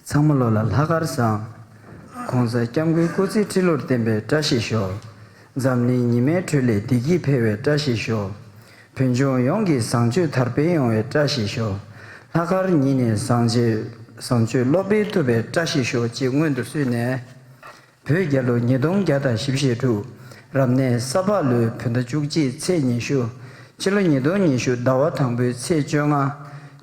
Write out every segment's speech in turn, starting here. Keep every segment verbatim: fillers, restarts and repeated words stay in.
ཚང་མ་ལོ་ལ་ལྷག་དཀར་བཟང་། ༸གོང་ས་༸སྐྱབས་མགོན་སྐུ་ཚེ་ཁྲི་ལོར་བརྟན་པའི་བཀྲ་ཤིས་ཤོག །འཛམ་གླིང་ཉི་མའི་ཁྲོད་ལས་བདེ་སྐྱིད་འཕེལ་བའི་བཀྲ་ཤིས་ཤོག །བོད་ལྗོངས་ཡོངས་ཀྱི་བཟང་སྤྱོད་དར་སྤེལ་ཡོང་བའི་བཀྲ་ཤིས་ཤོག །ལྷག་དཀར་ཉིད་ནས་བཟང་སྤྱོད་བཟང་སྤྱོད་བློ་སྤེལ་ཐུབ་པའི་བཀྲ་ཤིས་ཤོག་ཅེས་སྔོན་དུ་བསུས་ནས། བོད་རྒྱལ་ལོ་ཉིས་སྟོང་བརྒྱ་དང་བཞི་བཅུ་ཞེ་དྲུག །རབ་གནས་ས་ཕག་ལོའི་བོད་ཟླ་བཅུ་གཅིག་ཚེས་ཉི་ཤུ། ཕྱི་ལོ་ཉིས་སྟོང་ཉི་ཤུ་ཟླ་བ་དང་པོའི་ཚེས་བཅོ་ལྔ།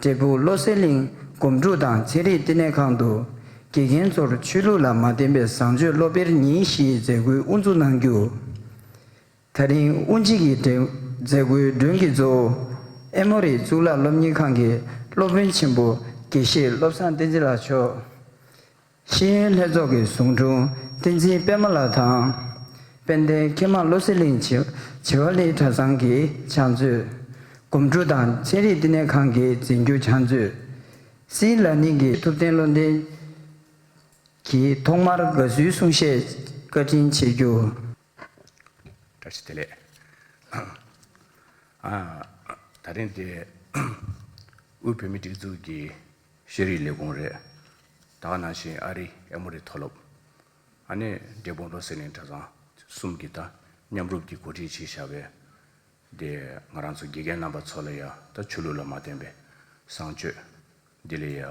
འབྲས་སྤུངས་བློ་གསལ་གླིང་སྒོམ་སྒྲུབ་དང་ཚན་རིག་བསྟི་གནས་ཁང་དུ། དགེ་རྒན་ཚོར་ཆོས་ལུགས་ལ་མ་བརྟེན་པའི་བཟང་སྤྱོད་བློ་སྤེལ་ཉིན་བཞིའི་མཛད་སྒོའི་དབུ་འཛུགས་གནང་རྒྱུ། ད་རིང་དབུ་འབྱེད་ཀྱི་མཛད་སྒོའི་མགྲོན་གྱི་གཙོ་བོ། ཨེ་མོ་རི་གཙུག་ལག་སློབ་གཉེར་ཁང་གི་སློབ་དཔོན་ཆེན་པོ་དགེ་བཤེས་བློ་བཟང་བསྟན་འཛིན་ལགས་མཆོག་ཤེས་ཡོན་ལྷན་ཚོགས་ཀྱི་ཟུང་དྲུང་བསྟན་འཛིན་པད་མ་ལགས་དང་། དཔལ་ལྡན་མཁས་མང་བློ་གསལ་གླིང་བྱེ་བ་ལྷའི་གྲྭ་ཚང་གི་ཕྱག་མཛོད། སྒོམ་སྒྲུབ་དང་ཚན་རིག་བསྟི་གནས་ཁང་གི་འཛིན་སྐྱོང་ཕྱག་མཛོད། སྲིད་ལ་ནིང་གི་ཐུབ་བསྟན་བློ་ལྡན་གྱིས་ཐོག་མར་དགའ་བསུའི་གསུང་བཤད་བཀའ་དྲིན་ཆེ་རྒྱུ། བཀྲ་ཤིས་བདེ་ལེགས། ཨ། ད་རིང་དེ་དབུས་བོད་མིའི་སྒྲིག་འཛུགས་ཀྱི་ཤེས་རིག་ལས་ཁུངས་རེད། ད་ག་ནང་བཞིན་ཨ་རི་ཨེ་མོ་རི་མཐོ་སློབ། ཨ་ནི་འབྲས་སྤུངས་བློ་གསལ་གླིང་གྲྭ་ཚང་གསུམ་གྱི་ད་མཉམ་རུབ་ཀྱི་གོ་སྒྲིག་བྱས་བཞག་པའི། དེ་ང་རང་ཚོ་དགེ་རྒན་རྣམ་པ་ཚོ་ལ་ཡ་ད་ཆོས་ལུགས་ལ་མ་བརྟེན་པའི་བཟང་སྤྱོད་འདི་ལ་ཡ་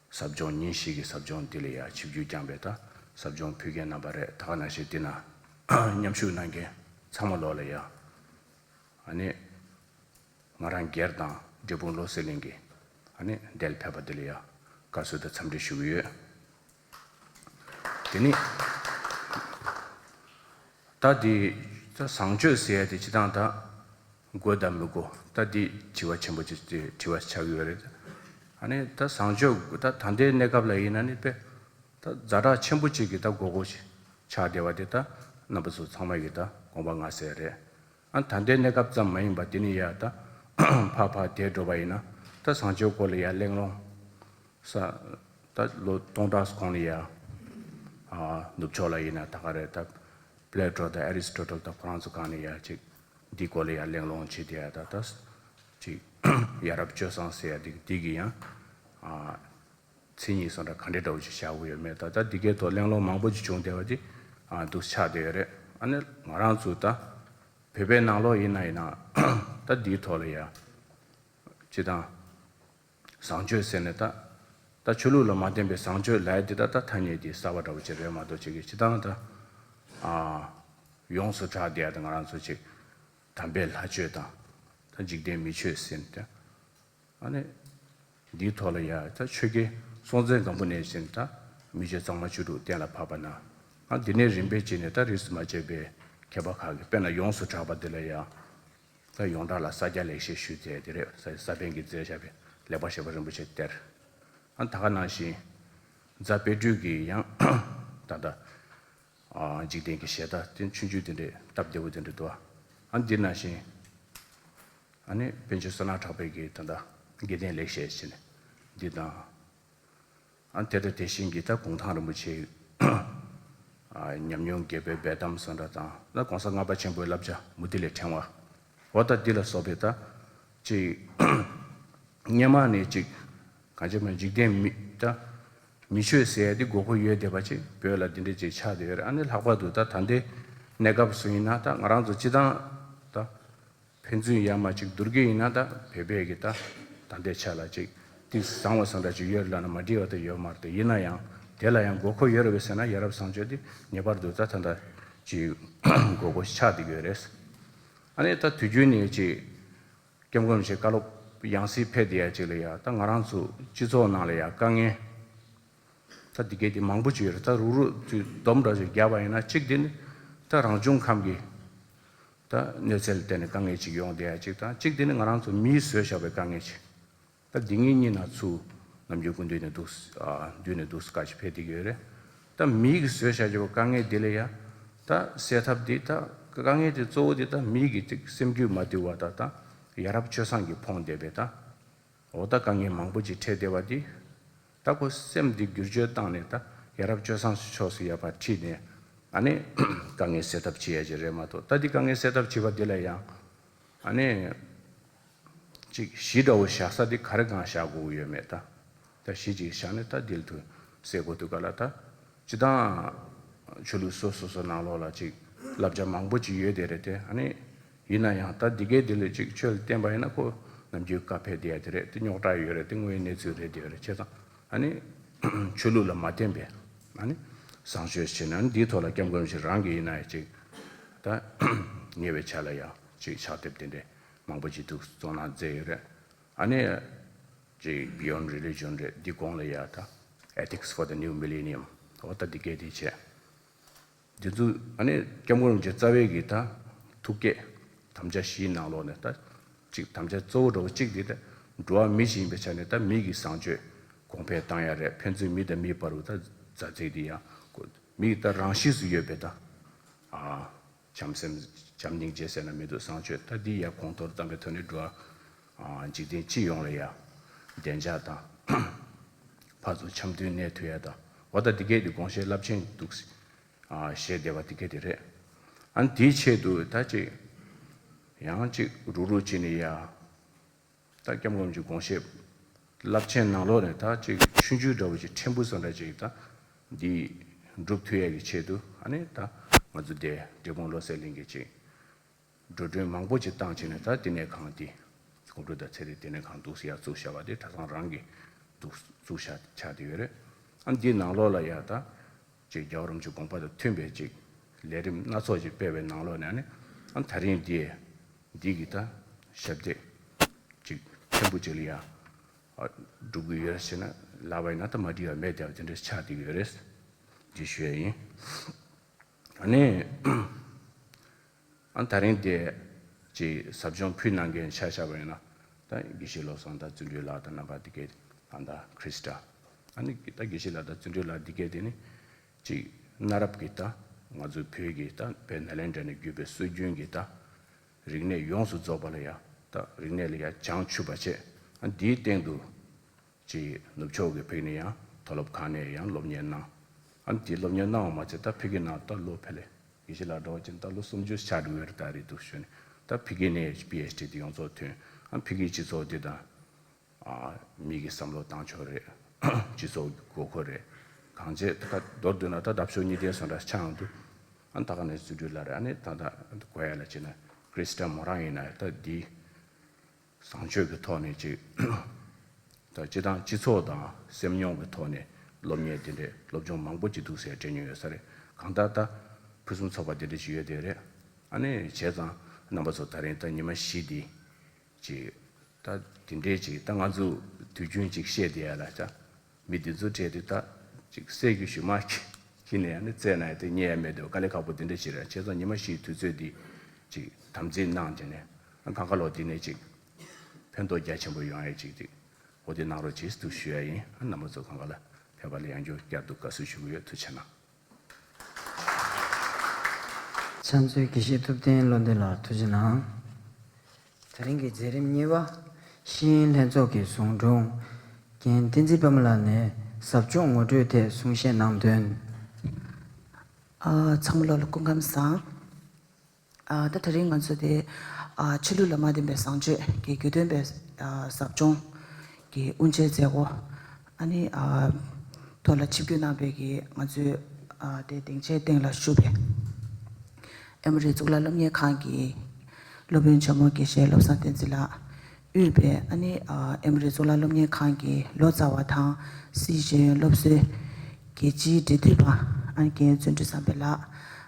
ཟབ་སྦྱོང་ཉིན་བཞི་གི་ཟབ་སྦྱོང་འདི་ལ་ཡ་ཆིབས་བསྒྱུར་བསྐྱངས་པའི་ད་ཟབ་སྦྱོང་ཕུལ་མཁན་རྣམ་པ་རེད། ད་ག་ནང་བཞིན་འདི་ན་མཉམ་ཞུགས་གནང་མཁན་ཚང་མ་ལོག་ལ་ཡ་ཨ་ནི་ང་རང་སྒེར་དང་འབྲས་སྤུངས་བློ་གསལ་གླིང་གི་ཨ་ནི་འདིར་ཕེབས་པ་འདི་ལ་ཡ་དགའ་བསུ་དང་འཚམས་འདྲི་ཞུ་གི་ཡོད། དེ་ནི། ད་འདི་ད་བཟང་སྤྱོད་ཟེར་ཡ་དེ་སྤྱིར་བཏང་ད་དགོས་དང་མི་དགོས་ད་འདི་དྲི་བ་ཆེན་པོ་ཅིག་དེ་དྲི་བ་ཆགས་ཡོད་རེད། ཨ་ནི་ད་བཟང་སྤྱོད་ད་ད་ལྟའི་གནས་སྐབས་ལ་ཡིན་ན་ནི་དཔེ་ད་ཛ་དྲག་ཆེན་པོ་ཅིག་གི་ད་དགོས་མཁོ་ཆགས་བསྡད་པ་དེ་ད་རྣམ་པ་ཚོ་ཚང་མ་གི་ད་དགོངས་པ་མངའ་གསལ་རེད། ཨ་ད་ལྟའི་གནས་སྐབས་ཙམ་མ་ཡིན་པ་འདི་ནི་ཡ་ད་ཕར་ཕར་དེད་འགྲོ་བ་ཡིན་ན་ད་བཟང་སྤྱོད་སྐོར་ལ་ཡ་གླེང་སློང་། ས། ད་ལོ་སྟོང་ཕྲག་གོང་ལ་ཡ། ཨ་ནུབ་ཕྱོགས་ལ་ཡིན་ན་ད་ག་རེ་ད་པི་ལེ་ཊོ་དང་ཨེ་རི་སི་ཊོ་ཊལ་དང་ཁོ་རང་ཚོ་སྒང་ནས་ཡ་ཅིག་འདི་སྐོར་ལ་ཡ་གླེང་སློང་བྱེད་དེ་ཡ་ད་ད་ཅིག་ཡ་རབས་སྤྱོད་བཟང་ཟེར་ཡ་འདི་འདི་གི་ཡང་ཨ་མཚན་ཉིད་སོང་འདྲ་ག་འདྲ་འདྲ་བོ་ཅིག་བཞག་དགོས་ཡོད་མེད་ད་ད་འདི་གའི་ཐོག་གླེང་སློང་མང་པོ་ཅིག་བྱུང་བསྡད་པ་འདི་ཨ་འདུག་ཆགས་བསྡད་ཡོད་རེད། ཨ་ནི་ང་རང་ཚོ་ད་བོད་པའི་ནང་ལོགས་ཡིན་ན་ཡིན་ན་ད་འདིའི་ཐོག་ལ་ཡ་སྤྱི་དང་། བཟང་སྤྱོད་ཟེར་ནས་ད། ད་ཆོས་ལུགས་ལ་མ་བརྟེན་པའི་བཟང་སྤྱོད་ལབ་ཡ་འདི་ད་ད་ཐ་སྙད་འདི་གསར་པ་འདྲ་བོ་ཅིག་རེད་མ་གཏོགས་ཅིག་གི་སྤྱིར་བཏང་ད། ཨ། ཡོངས་སུ་གྲགས་བསྡད་ཡ་ད་ང་རང་ཚོ་ཅིག་དམ་པའི་ལྷ་ཆོས་དང་། ད་འཇིག་རྟེན་མི་ཆོས་ཟེར་ནས་ད། ཨ་ནི། འདིའི་ཐོག་ལ་ཡ་ད་ཆོས་རྒྱལ་སྲོང་བཙན་སྒམ་པོ་ནས་བཞིན་ད་མི་ཆོས་གཙང་མ་བཅུ་དྲུག་གཏན་ལ་ཕབ་པ་ན། ཨ་འདི་ནས་རིམ་པས་བྱས་ནས་ད་རིས་སུ་མ་ཆད་པའི་མཁས་པ་ཁག་གིས་དཔེར་ན་ཡོངས་སུ་གྲགས་པ་འདི་ལ་ཡ། ད་ཡོངས་གྲགས་ལ་ས་སྐྱ་ལེགས་བཤད་ཞུས་མཛད་དེ་རེད། ས་ས་པཎ་གྱིས་མཛད་བཞག་པའི་ལེགས་པར་བཤད་པ་རིན་པོ་ཆེ་གཏེར། ཨ་ད་ག་ནང་བཞིན། རྫ་དཔལ་སྤྲུལ་གྱིས་ཡང་ད་ལྟ་ཨ་འཇིག་རྟེན་གྱི་ཞལ་ལྟ་དེ་ཆུང་ཆུང་དེ་འདྲས་སྟབས་བདེ་བོ་དེ་འདྲས་འདུག་ཨ་འདི་ནང་བཞིན། ཨ་ནི་དཔལ་འབྱོར་བསོད་ནམས་གྲགས་པའི་གི་ད་ལྟ་དགེ་ལྡན་ལེགས་བཤད་ཟེར་ནས་འདི་དང་། ཨ་དེ་དང་དེ་བཞིན་གྱི་ད་གུང་ཐང་རིན་པོ་ཆེའི་ཨ་ཉམས་མྱོང་རྒྱས་པའི་འབེལ་གཏམ་སོགས་འདྲ་དང་ད་གོང་ས་ལྔ་པ་ཆེན་པོའི་བསླབ་བྱ་མུ་ཏིག་ལས་ཕྲེང་བ། འོ་ད་འདི་ལ་སོགས་པའི་ད་ཅིག་སྔོན་མ་ནས་ཅིག་གང་བྱས་མ་འཇིག་རྟེན་མི་ད་མི་ཆོས་ཟེར་ཡ་འདི་དགོས་མཁོ་ཡོད་བསྡད་པ་ཅིག་བོད་ལ་འདི་འདྲ་ཅིག་ཆགས་བསྡད་ཡོད་རེད། ཨ་ནི་ལྷག་པར་དུ་ད་ད་ལྟའི་གནས་སྐབས་སུ་ཡིན་ན་ད་ང་རང་ཚོ་སྤྱི་བཏང་ད། ཕན་ཚུན་ཡར་མར་ཅིག་བསྡུར་གྱི་ཡིན་ན་ད་བོད་པའི་གི་ད་ད་ལྟའི་ཆ་ལ་ཅིག་ཏིག་བཟང་བ་བཟང་འདྲ་ཅིག་ཡོད་རེད་ལབ་ན་མ་འགྲིག་པ་ད་ཡོད་མ་རེད། ད་ཡིན་ན་ཡང་དེ་ལ་ཡང་དགོས་མཁོ་ཡོད་རེད་པས་ཟེར་ན་ཡ་རབས་བཟང་སྤྱོད་དེ་ངེས་པར་དུ་ད་ད་ལྟ་ཅིག་དགོས་མཁོ་ཆགས་བསྡད་ཡོད་རེད། ཨ་ནི་ད་དུས་རྒྱུན་ནས་ཅིག་སྐྱབས་མགོན་ཆེ་བཀའ་སློབ་ཡང་སྲིད་ཕེབས་བསྡད་ཡ་ཅིག་ལ་ཡ་ད་ང་རང་ཚོ་སྤྱི་ཚོགས་ནང་ལ་ཡ་དཀའ་ངལ། ད་འདི་གའི་དེ་མང་པོ་ཅིག་ཡོད་རེད། ད་རུག་རུག་ཅིག་སྡོམ་འདྲ་ཅིག་བརྒྱབ་པ་ཡིན་ན་གཅིག་དེ་ནི་ད་རང་བྱུང་ཁམས་ཀྱི་ད་གནོད་འཚེ་ལ་བརྟེན་ནས་དཀའ་ངལ་ཅིག་ཡོང་བསྡད་ཡ་གཅིག་དང་གཅིག་དེ་ནི་ང་རང་ཚོ་མིས་བཟོས་བཞག་པའི་དཀའ་ངལ་ཅིག་ད་འདི་གཉིས་གཉིས་ན་ཚུར་ནམ་རྒྱུན་སྐུ་མདུན་ནས་འདུག་ཨ་མདུན་ནས་འདུག་བཀའ་ཅིག་ཕེབས་བསྡད་ཀྱི་ཡོད་རེད། ད་མིས་གིས་བཟོས་བཞག་པའི་དཀའ་ངལ་འདི་ལ་ཡ་ད་སེལ་ཐབས་འདི་ད་དཀའ་ངལ་དེ་གཙོ་བོ་འདི་ད་མིས་གིས་ཅིག་སེམས་རྒྱུད་མ་བདེ་བ་ད་ད་ཡ་རབས་སྤྱོད་བཟང་གིས་ཕོངས་བསྡད་པའི་ད། འོ་ད་དཀའ་ངལ་མང་པོ་ཅིག་འཕྲད་བསྡད་པ་འདི། ད་ཁོ་སེམས་འདི་བསྒྱུར་བཅོས་བཏང་ནས་ད་ཡ་རབས་སྤྱོད་བཟང་ཕྱོགས་སུ་ཡར་ཕར་ཁྲིད་ནས་ཨ་ནི་དཀའ་ངལ་སེལ་ཐབས་བྱེད་ཡ་ཅིག་རེད་མ་གཏོགས། ད་འདི་དཀའ་ངལ་སེལ་ཐབས་བྱེད་པ་འདི་ལ་ཡང་ཨ་ནི་ཅིག་གཞི་འདྲ་བོ་བཞག་ས་འདི་ག་རེ་གང་བཞག་དགོས་ཀྱི་ཡོད་མེད་ད། ད་གཞི་ཅིག་བཞག་ནས་ད་འདི་ལ་དུ་ གསལ་པོ་འདུག་ག་ལ། ད་སྤྱིར་བཏང་ཆོས་ལུགས་སོ་སོ་སོ་ནང་ལོགས་ལ་ཅིག་བསླབ་བྱ་མང་པོ་ཅིག་ཡོད་དེ་རེད་དེ། ཨ་ནི་ཡིན་ན་ཡང་ད་འདི་གའི་འདི་ལས་ཅིག་ཆོས་ལ་བརྟེན་པ་ཡིན་ན་ཁོ་ནམ་རྒྱུན་བཀའ་ཕེབས་བསྡད་ཡ་དེ་རེད་དེ། རྙོག་དྲ་ཡོད་རེད་དེ། དངོས་ཡོད་གནས་ཚུལ་རེད་དེ་རེད། བྱས་ཙང་ཨ་ནི་ཆོས་ལུགས་ལ་མ་བརྟེན་པའི་ཨ་ནི་བཟང་སྤྱོད་བྱས་ནས། ཨ་ནི་འདིའི་ཐོག་ལ་སྐྱབས་མགོན་རིན་པོ་ཆེ་རང་གིས་ཡིན་ན་ཡང་ཅིག་ད་ཉེ་བའི་ཆར་ལ་ཡང་ཅིག་ཕྱག་དེབ་དེ་འདྲའི་མང་པོ་ཅིག་འདུག་བཙོང་གནང་མཛད་ཡོད་རེད། ཨ་ནི་ཅིག་Beyond Religion རེད། འདི་གོང་ལ་ཡ་ད་Ethics for the New Millennium འོ་ད་འདི་སྐད་དེ་བྱས། འདི་ཚོ་ཨ་ནི་སྐྱབས་མགོན་རིན་པོ་ཆེ་རྩ་བའི་གི་ད་ཐུགས་བསྐྱེད་དམ་བཅའ་བཞིའི་ནང་ལོགས་ནས་ད་ཅིག་དམ་བཅའ་གཙོ་བོ་འདྲ་བོ་གཅིག་འདི་ད་འགྲོ་བ་མི་ཞིག་ཡིན་པའི་ཆ་ནས་ད་མི་གི་བཟང་སྤྱོད་གོང་འཕེལ་བཏང་ཡ་རེད། ཕན་ཚུན་མི་དང་མི་བར་དུ་ད་མཛའ་བརྩེ་འདི་ཡང་མི་ད་རང་གཤིས་སུ་ཡོད་པའི་ད་ཨ། བྱམས་སེམས་བྱམས་སྙིང་རྗེ་ཟེར་ན་མི་འདུག་བཟང་སྤྱོད་ད་འདི་ཡར་གོང་མཐོར་བཏང་པའི་ཐོག་ནས་འགྲོ་བ་འཇིག་རྟེན་སྤྱི་ཡོངས་ལ་ཡ་བདེ་འཇགས་དང་ཕར་ཚུར་འཆམ་མཐུན་གནས་ཐུབ་ཡ་དང་། འོ་ད་འདི་གས་དེ་དགོངས་བཞེད་རླབས་ཆེན་འདུག་བཞེས་བསྡད་པ་འདི་གས་དེ་རེད། ཨ་ནི་དེའི་ཆེད་དུ་ད་ཅིག་ཡང་ཅིག་རུག་རུག་བྱས་ནས་ཡ། ད་སྐྱབས་མགོན་གྱི་དགོངས་བཞེད་རླབས་ཆེན་ནང་ལོགས་ནས་ད་ཅིག་ཆུང་ཆུང་འདྲ་བོ་ཅིག་ཕྲན་བུ་ཙམ་འདྲ་ཅིག་ད་འདི་འགྲུབ་ཐུབ་ཡས་ཀྱི་ཆེད་དུ། ཨ་ནི་ད་ང་ཚོ་འདི་འབྲས་སྤུངས་བློ་གསལ་གླིང་གི་ཅིག་འགྲོ་གྲོན་མང་པོ་ཅིག་བཏང་བྱས་ནས་ད་བསྟི་གནས་ཁང་འདི་གོམ་བགྲོད་དང་ཚན་རིག་བསྟི་གནས་ཁང་འདུག་སེ་ཡར་བཙུགས་བཞག་པ་དེ་གྲྭ་ཚང་རང་གིས་འདུག་བཙུགས་བཞག་ཆགས་བསྡད་ཡོད་རེད། ཨ་ནི་འདིའི་ནང་ལོགས་ལ་ཡ་ད། ཅིག་རྒྱལ་བ་རིན་པོ་ཆེའི་དགོངས་པ་དང་མཐུན་པའི་ཅིག་ལས་རིམ་སྣ་ཚོགས་ཅིག་སྤེལ་བའི་ནང་ལོགས་ནས་ནི། ཨ་ད་རིང་འདི་འདི་གི་ད་ཞབས་སྟེགས་ཅིག་ཕྲན་བུ་ཅིག་ལ་ཡ་ཨ་སྒྲུབ་ཀྱི་ཡོད་རེད་ཟེར་ན་ལབ་པ་ཡིན་ན་ད་མ་འགྲིག་པ་མེད་བསྡད་པ་དེ་འདྲ་ཆགས་བསྡད་ཀྱི་ཡོད་རེད། འདི་ཞུ་ཡ་ཡིན། ཨ་ནི་ཨ་ད་རིང་དེ་ཅིག་ཟབ་སྦྱོང་ཕུལ་གནང་མཁན་ཆ་བཞག་པ་ཡིན་ན། ད་དགེ་བཤེས་བློ་བཟང་དང་བརྩོན་འགྲུས་ལགས་དང་རྣམ་པ་དེ་གས་ད་ད་ཁྲིས་ཊ། ཨ་ནི་ད་དགེ་བཤེས་ལགས་དང་བརྩོན་འགྲུས་ལགས་དེ་གས་དེ་ནི་ཅིག་གནའ་རབས་ཀྱི་ད་ང་ཚོའི་བོད་ཀྱི་ད་བོད་ནཱ་ལེནྡྲ་ནས་བརྒྱུད་པའི་སྲོལ་རྒྱུན་གྱི་ད་རིག་གནས་ཡོངས་སུ་རྫོགས་པ་ལ་ཡ་ད་རིག་གནས་ལ་ཡ་བྱང་ཆུབ་པ་བྱས། ཨ་འདིའི་སྟེང་དུ། ཅིག་ནུབ་ཕྱོགས་ཀྱི་ཕ་གི་ནས་ཡང་མཐོ་སློབ་ཁག་ནས་ཡང་སློབ་གཉེར་གནང་། ཨ་ནི་དེ་སློབ་གཉེར་གནང་བ་མ་ཚད་ད་ཕ་གི་ནང་ད་ལོ་ཕལ་ཆེར་དགེ་བཤེས་ལགས་འདྲ་བོ་ཅིག་ད་ལོ་སུམ་ཅུ་ཆགས་འགྲོ་གི་རེད་ད་རེད་འདུག་ཞུས་ནས། ད་ཕ་གི་ནས་པི་ཨེཆ་ཌི་དེ་ཡོངས་རྫོགས་ཐོན། ཨ་ཕ་གིའི་སྤྱི་ཚོགས་འདི་དང་། ཨ་མི་གི་བསམ་བློ་བཏང་ཕྱོགས་རེད། སྤྱི་ཚོགས་ཀྱི་དགོས་མཁོ་རེད། གང་བྱས་ད་མདོར་བསྡུས་ན་ད་འདབ་གཤོག་གཉིས་ལྡན་བཟོ་འདྲ་ཆགས་ཡོང་དུས། ཨ་ནི་ད་ག་ནས་བརྩོན་འགྲུས་ལགས་རེད། ཨ་ནི་ད་ད་གོ་ཡ་ལ་བྱས་ན་ཁྲིས་ཊ་མོ་རང་ཡིན་ན་ད་འདི། བཟང་སྤྱོད་ཀྱི་ཐོག་ནས་ཅིག་ད་སྤྱི་དང་སྤྱི་ཚོགས་དང་སེམས་མྱོང་གི་ཐོག་ནས་སློབ་གཉེར་དེ་འདྲའི་སློབ་སྦྱོང་མང་པོ་ཅིག་འདུག་ཟེར་དྲན་མྱོང་ཡོད་ས་རེད། གང་ལྟར་ད་ཕུན་སུམ་ཚོགས་པ་དེ་འདྲ་ཅིག་ཡོད་དེ་རེད། ཨ་ནི་བྱས་ཙང་རྣམ་པ་ཚོ་ད་རིང་ད་ཉི་མ་བཞི་འདི་ཅིག་ད་དེ་འདྲའི་ཅིག་ད་ང་ཚོ་དུས་རྒྱུན་ཅིག་བཤད་བསྡད་ཡ་ལ་ད། མི་འདི་ཚོ་གྲས་དེ་ད་ཅིག་གསེར་གྱི་ཞུན་མ་ཁྱེར་ནས་ཡང་ནི་བཙལ་ན་ཡང་དེ་རྙེད་ཡ་མེད་དུས་དཀའ་ལས་ཁག་པོ་འདི་འདྲ་ཞིག་རེད། བྱས་ཙང་ཉི་མ་བཞིའི་དུས་ཚོད་འདི་ཅིག་དམ་འཛིན་གནང་བྱས་ནས་ཨ་གང་ག་ལོག་འདི་ནས་ཅིག་ཕན་ཐོགས་རྒྱ་ཆེན་པོ་ཡོང་ཡ་ཅིག་དེ་འོ་དེ་གནང་རོགས་གྱིས་ཟེར་ཞུ་ཡ་ཡིན། ཨ་རྣམ་པ་ཚོ་གང་ག་ལ་ཕེབས་པ་ལ་ཡང་བསྐྱར་བསྐྱར་དུ་དགའ་བསུ་ཞུ་གི་ཡོད། ཐུགས་རྗེ་གནང་། ཕྱག་མཛོད་དགེ་བཤེས་ཐུབ་བསྟན་བློ་ལྡན་ལགས་ཐུགས་རྗེ་གནང་། དེ་རིང་གི་མཛད་རིམ་གཉིས་པ། ཤེས་ཡོན་ལྷན་ཚོགས་ཀྱི་ཟུང་དྲུང་། རྒན་བསྟན་འཛིན་པད་མ་ལགས་ནས་ཟབ་སྦྱོང་ངོ་སྤྲོད་ཐད་གསུང་བཤད་གནང་དོན། ཨ་ཚང་མ་ལོ་ལ་སྐུ་ཁམས་བཟང་། ཨ་ད་དེ་རིང་ང་ཚོ་དེ་ཨ་ཆོས་ལུགས་ལ་མ་བརྟེན་པའི་བཟང་སྤྱོད་ཀྱི་དགེ་འདུན་པའི་ཨ་ཟབ་སྦྱོང་གི་དབུ་འབྱེད་མཛད་སྒོ། ཨ་ནི་ཨ་ཐོག་ལ་ཆིབས་བསྒྱུར་གནང་བའི་གི་ང་ཚོའི་ཨ་དེ་སྡིངས་ཆའི་སྟེང་ལ་བཞུགས་པའི་ཨེ་མོ་རི་གཙུག་ལག་སློབ་གཉེར་ཁང་གི་སློབ་དཔོན་ཆེན་མོ་དགེ་བཤེས་བློ་བཟང་བསྟན་འཛིན་ལགས། དབུས་པའི་ཨ་ནི་ཨ་ཨེ་མོ་རི་གཙུག་ལག་སློབ་གཉེར་ཁང་གི་ལོ་ཙཱ་བ་དང་སྲིད་ཤེས་ཡོན་སློབ་གསོའི་རྒྱལ་སྤྱིའི་འབྲེལ་མཐུད་པ་ཨ་ནི་རྒན་བརྩོན་འགྲུས་བཟང་པོ་ལགས།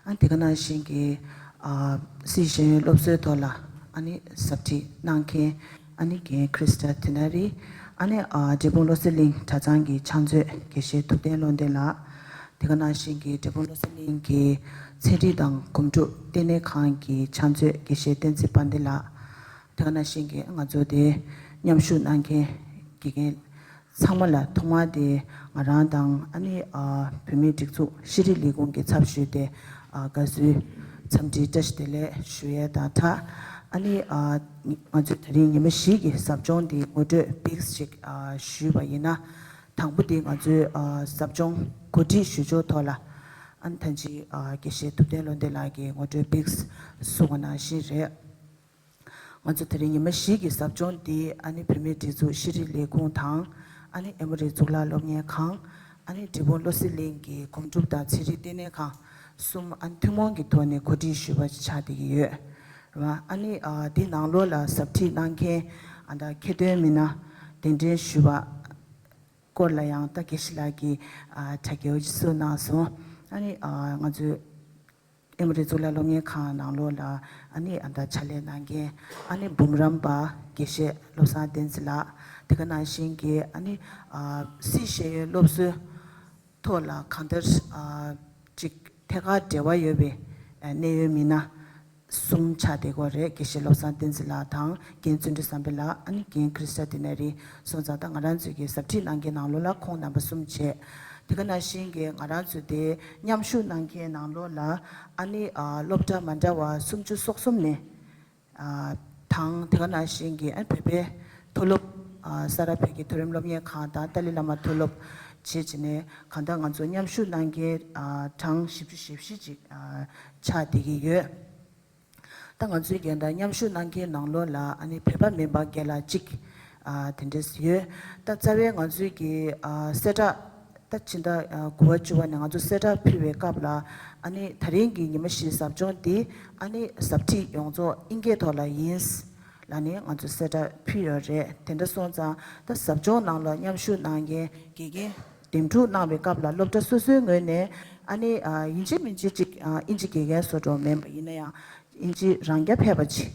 ཨ་དེ་ག་ནང་བཞིན་གྱི་ཨ་སྲིད་ཤེས་ཡོན་སློབ་གསོའི་ཐོག་ལ་ཨ་ནི་ཟབ་ཁྲིད་གནང་མཁན་ཨ་ནི་རྒན་ཁྲིས་ཊ་དེ་ན་རི། ཨ་ནི་ཨ་འབྲས་སྤུངས་བློ་གསལ་གླིང་གྲྭ་ཚང་གི་ཕྱག་མཛོད་དགེ་བཤེས་ཐུབ་བསྟན་བློ་ལྡན་ལགས། དེ་ག་ནང་བཞིན་གྱི་འབྲས་སྤུངས་བློ་གསལ་གླིང་གི་ཚན་རིག་དང་གོམས་འདྲིས་ལྟེ་གནས་ཁང་གི་ཕྱག་མཛོད་དགེ་བཤེས་བསྟན་འཛིན་དཔལ་ལྡན་ལགས། དེ་ག་ནང་བཞིན་གྱི་ང་ཚོ་དེ་མཉམ་ཞུགས་གནང་མཁན་དགེ་རྒན་ཚང་མ་ལ་ཐོག་མར་དེ་ང་རང་དང་ཨ་ནི་ཨ་བོད་མིའི་སྒྲིག་འཛུགས་ཤེས་རིག་ལས་ཁུངས་ཀྱི་ཚབ་ཞུས་ཏེ་ཨ་དགའ་བསུའི་འཚམས་འདྲིའི་བཀྲ་ཤིས་བདེ་ལེགས་ཞུ་ཡས་དང་སྦྲགས། ཨ་ནི་ཨ་ང་ཚོས་དེ་རིང་ཉི་མ་བཞི་གི་ཟབ་སྦྱོང་འདིའི་ངོ་སྤྲོད་པིག་ཅིག་ཨ་ཞུས་པ་ཡིན་ན། དང་པོ་དེ་ང་ཚོའི་ཨ་ཟབ་སྦྱོང་གོ་སྒྲིག་ཞུ་ཕྱོགས་ཐོག་ལ་ཨ་ནི་ད་ཅི་ཨ་དགེ་བཤེས་ཐུབ་བསྟན་བློ་ལྡན་ལགས་ཀྱིས་ངོ་སྤྲོད་པིག་གསུངས་པ་ནང་བཞིན་རེད། ང་ཚོ་དེ་རིང་ཉི་མ་བཞི་གི་ཟབ་སྦྱོང་འདི་ཨ་ནི་བོད་མིའི་སྒྲིག་འཛུགས་ཤེས་རིག་ལས་ཁུངས་དང་ཨ་ནི་ཨེ་མོ་རི་གཙུག་ལག་སློབ་གཉེར་ཁང་། ཨ་ནི་འབྲས་སྤུངས་བློ་གསལ་གླིང་གི་སྒོམ་སྒྲུབ་དང་ཚན་རིག་ལྟེ་གནས་ཁང་གསུམ་ཨ་ནི་ཐུན་མོང་གི་ཐོག་ནས་གོ་སྒྲིག་ཞུས་པ་ཆགས་བསྡད་ཀྱི་ཡོད། རེད་བ། ཨ་ནི་ཨ་འདི་ནང་ལོགས་ལ་ཟབ་ཁྲིད་གནང་མཁན་ཨ་ད་ཁྱད་ཐོན་མི་སྣ་གདན་འདྲེན་ཞུས་པ་སྐོར་ལ་ཡང་ད་དགེ་བཤེས་ལགས་ཀྱིས་ཨ་དྲ་རྒྱའི་ཅིག་གསུངས་གནང་སོང་། ཨ་ནི་ཨ་ང་ཚོའི་ཨེ་མོ་རི་གཙུག་ལག་སློབ་གཉེར་ཁང་ནང་ལོགས་ལ་ཨ་ནི་ཨ་ད་ཕྱག་ལས་གནང་མཁན་ཨ་ནི་འབུམ་རམས་པ་དགེ་བཤེས་བློ་བཟང་བསྟན་འཛིན་ལགས། དེ་ག་ནང་བཞིན་གྱི་ཨ་ནི་ཨ་སཱི་ཤེས་ཡོན་སློབ་གསོའི་ཐོག་ལ་གང་ལྟར་ཨ་ཅིག་ཐད་ཀར་འབྲེལ་བ་ཡོད་པའི་ཨ་གནད་ཡོད་མི་སྣ་གསུམ་ཆགས་བསྡད་ཀྱི་ཡོད་རེད། དགེ་བཤེས་བློ་བཟང་བསྟན་འཛིན་ལགས་དང་རྒན་བརྩོན་འགྲུས་བསམ་འཕེལ་ལགས། ཨ་ནི་རྒན་ཁྲི་སྟ་དི་ན་རི་སོང་ཙང་ད་ང་རང་ཚོའི་གི་ཟབ་ཁྲིད་གནང་མཁན་ནང་ལོགས་ལ་ཁོང་རྣམ་པ་གསུམ་བྱས། དེ་ག་ནང་བཞིན་གྱི་ང་རང་ཚོའི་དེ་མཉམ་ཞུགས་གནང་མཁན་ནང་ལོགས་ལ་ཨ་ནི་ཨ་སློབ་གྲྭ་མ་འདྲ་བ་སུམ་ཅུ་སོ་གསུམ་ནས་ཨ་དང་། དེ་ག་ནང་བཞིན་གྱི་ཨ་བོད་པའི་མཐོ་སློབ་ཨ་ས་རཱ་བོད་ཀྱི་མཐོ་རིམ་སློབ་གཉེར་ཁང་དང་ཏཱ་ལའི་བླ་མ་མཐོ་སློབ་བྱས་བྱས་ནས་གང་ལྟར་ང་ཚོ་མཉམ་ཞུགས་གནང་མཁན་ཨ་གྲངས་བཞི་བཅུ་ཞེ་བཞི་ཅིག་ཨ་ཆགས་བསྡད་ཀྱི་ཡོད། ད་ང་ཚོའི་རྒན་དང་མཉམ་ཞུགས་གནང་མཁན་ནང་ལོགས་ལ་ཨ་ནི་བོད་པ་མིན་པ་རྒན་ལགས་གཅིག་ཨ་དེ་འདྲས་ཡོད། ད་རྩ་བའི་ང་ཚོའི་གི་ཨ་གསལ་བསྒྲགས་ད་ཕྱི་ཟླ་ཨ་དགུ་པ་བཅུ་པ་ནས་ང་ཚོ་གསལ་བསྒྲགས་ཕུལ་བའི་སྐབས་ལ་ཨ་ནི་ད་རིང་གི་ཉི་མ་བཞིའི་ཟབ་སྦྱོང་འདི་ཨ་ནི་ཟབ་ཁྲིད་ཡོངས་རྫོགས་ཨིན་སྐད་ཐོག་ལ་ཡིན་ལབ་ནས་ང་ཚོ་གསལ་བསྒྲགས་ཕུལ་ཡོད་རེད། དེ་འདྲ་སོང་ཙང་ད་ཟབ་སྦྱོང་ནང་ལ་མཉམ་ཞུགས་གནང་མཁན་དགེ་རྒན་འདེམས་སྒྲུག་གནང་བའི་སྐབས་ལ་སློབ་གྲྭ་སོ་སོའི་ངོས་ནས་ཨ་ནི་ཨ་ཡིན་གཅིག་མིན་གཅིག་ཅིག་ཨ་ཨིན་ཇི་དགེ་རྒན་བཟོ་འདྲ་མིན་པ་ཡིན་ན་ཡང་། ཨིན་ཇི་རང་རྐྱ་ཕེབས་པ་ཅིག་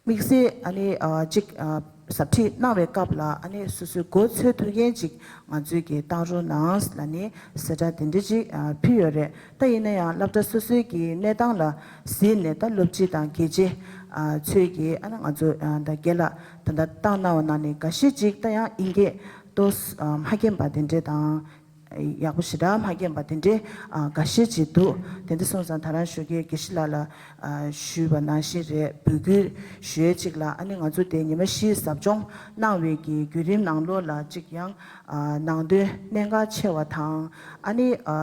དམིགས་བསལ་ཨ་ནི་ཨ་ཅིག་ཨ་ཟབ་ཁྲིད་གནང་བའི་སྐབས་ལ་ཨ་ནི་སོ་སོའི་མགོ་འཚོས་ཐུབ་མཁན་ཅིག་ང་ཚོས་ཀྱི་བཏང་རོགས་གནང་ལབ་ནས་གསལ་བསྒྲགས་དེ་འདྲ་ཅིག་ཨ་ཕུལ་ཡོད་རེད། ད་ཡིན་ན་ཡང་སློབ་གྲྭ་སོ་སོའི་གི་གནས་སྟངས་ལ་གཟིགས་ནས་ད་སློབ་སྤྱི་དང་དགེ་ཆེ་ཨ་ཚོས་ཀྱི་ཨ་ནི་ང་ཚོ་ཨ་ད་རྒན་ལགས་ད་ལྟ་བཏང་གནང་བ་ནང་ནས་འགའ་ཤས་ཅིག་ད་ཡང་ཨིན་སྐད་ཏོག་ཙམ་ཨ་མ་མཁྱེན་པ་དེ་འདྲ་དང་། ཡག་པོ་ཞེ་དྲག་མ་མཁྱེན་པ་དེ་འདྲའི་ཨ་འགའ་ཤས་ཅིག་འདུག་དེ་འདྲ་སོང་ཙང་ད་རང་ཞོགས་ཀས་དགེ་བཤེས་ལགས་ལ་ཨ་ཞུས་པ་ནང་བཞིན་རེད། འབོད་སྐུལ་ཞུ་ཡས་ཅིག་ལ་ཨ་ནི་ང་ཚོ་དེ་ཉི་མ་བཞིའི་ཟབ་སྦྱོང་གནང་བའི་གི་བརྒྱུད་རིམ་ནང་ལོགས་ལ་ཅིག་ཡང་ཨ་ནང་དོན་གནད་འགག་ཆེ་བ་དང་། ཨ་ནི་ཨ་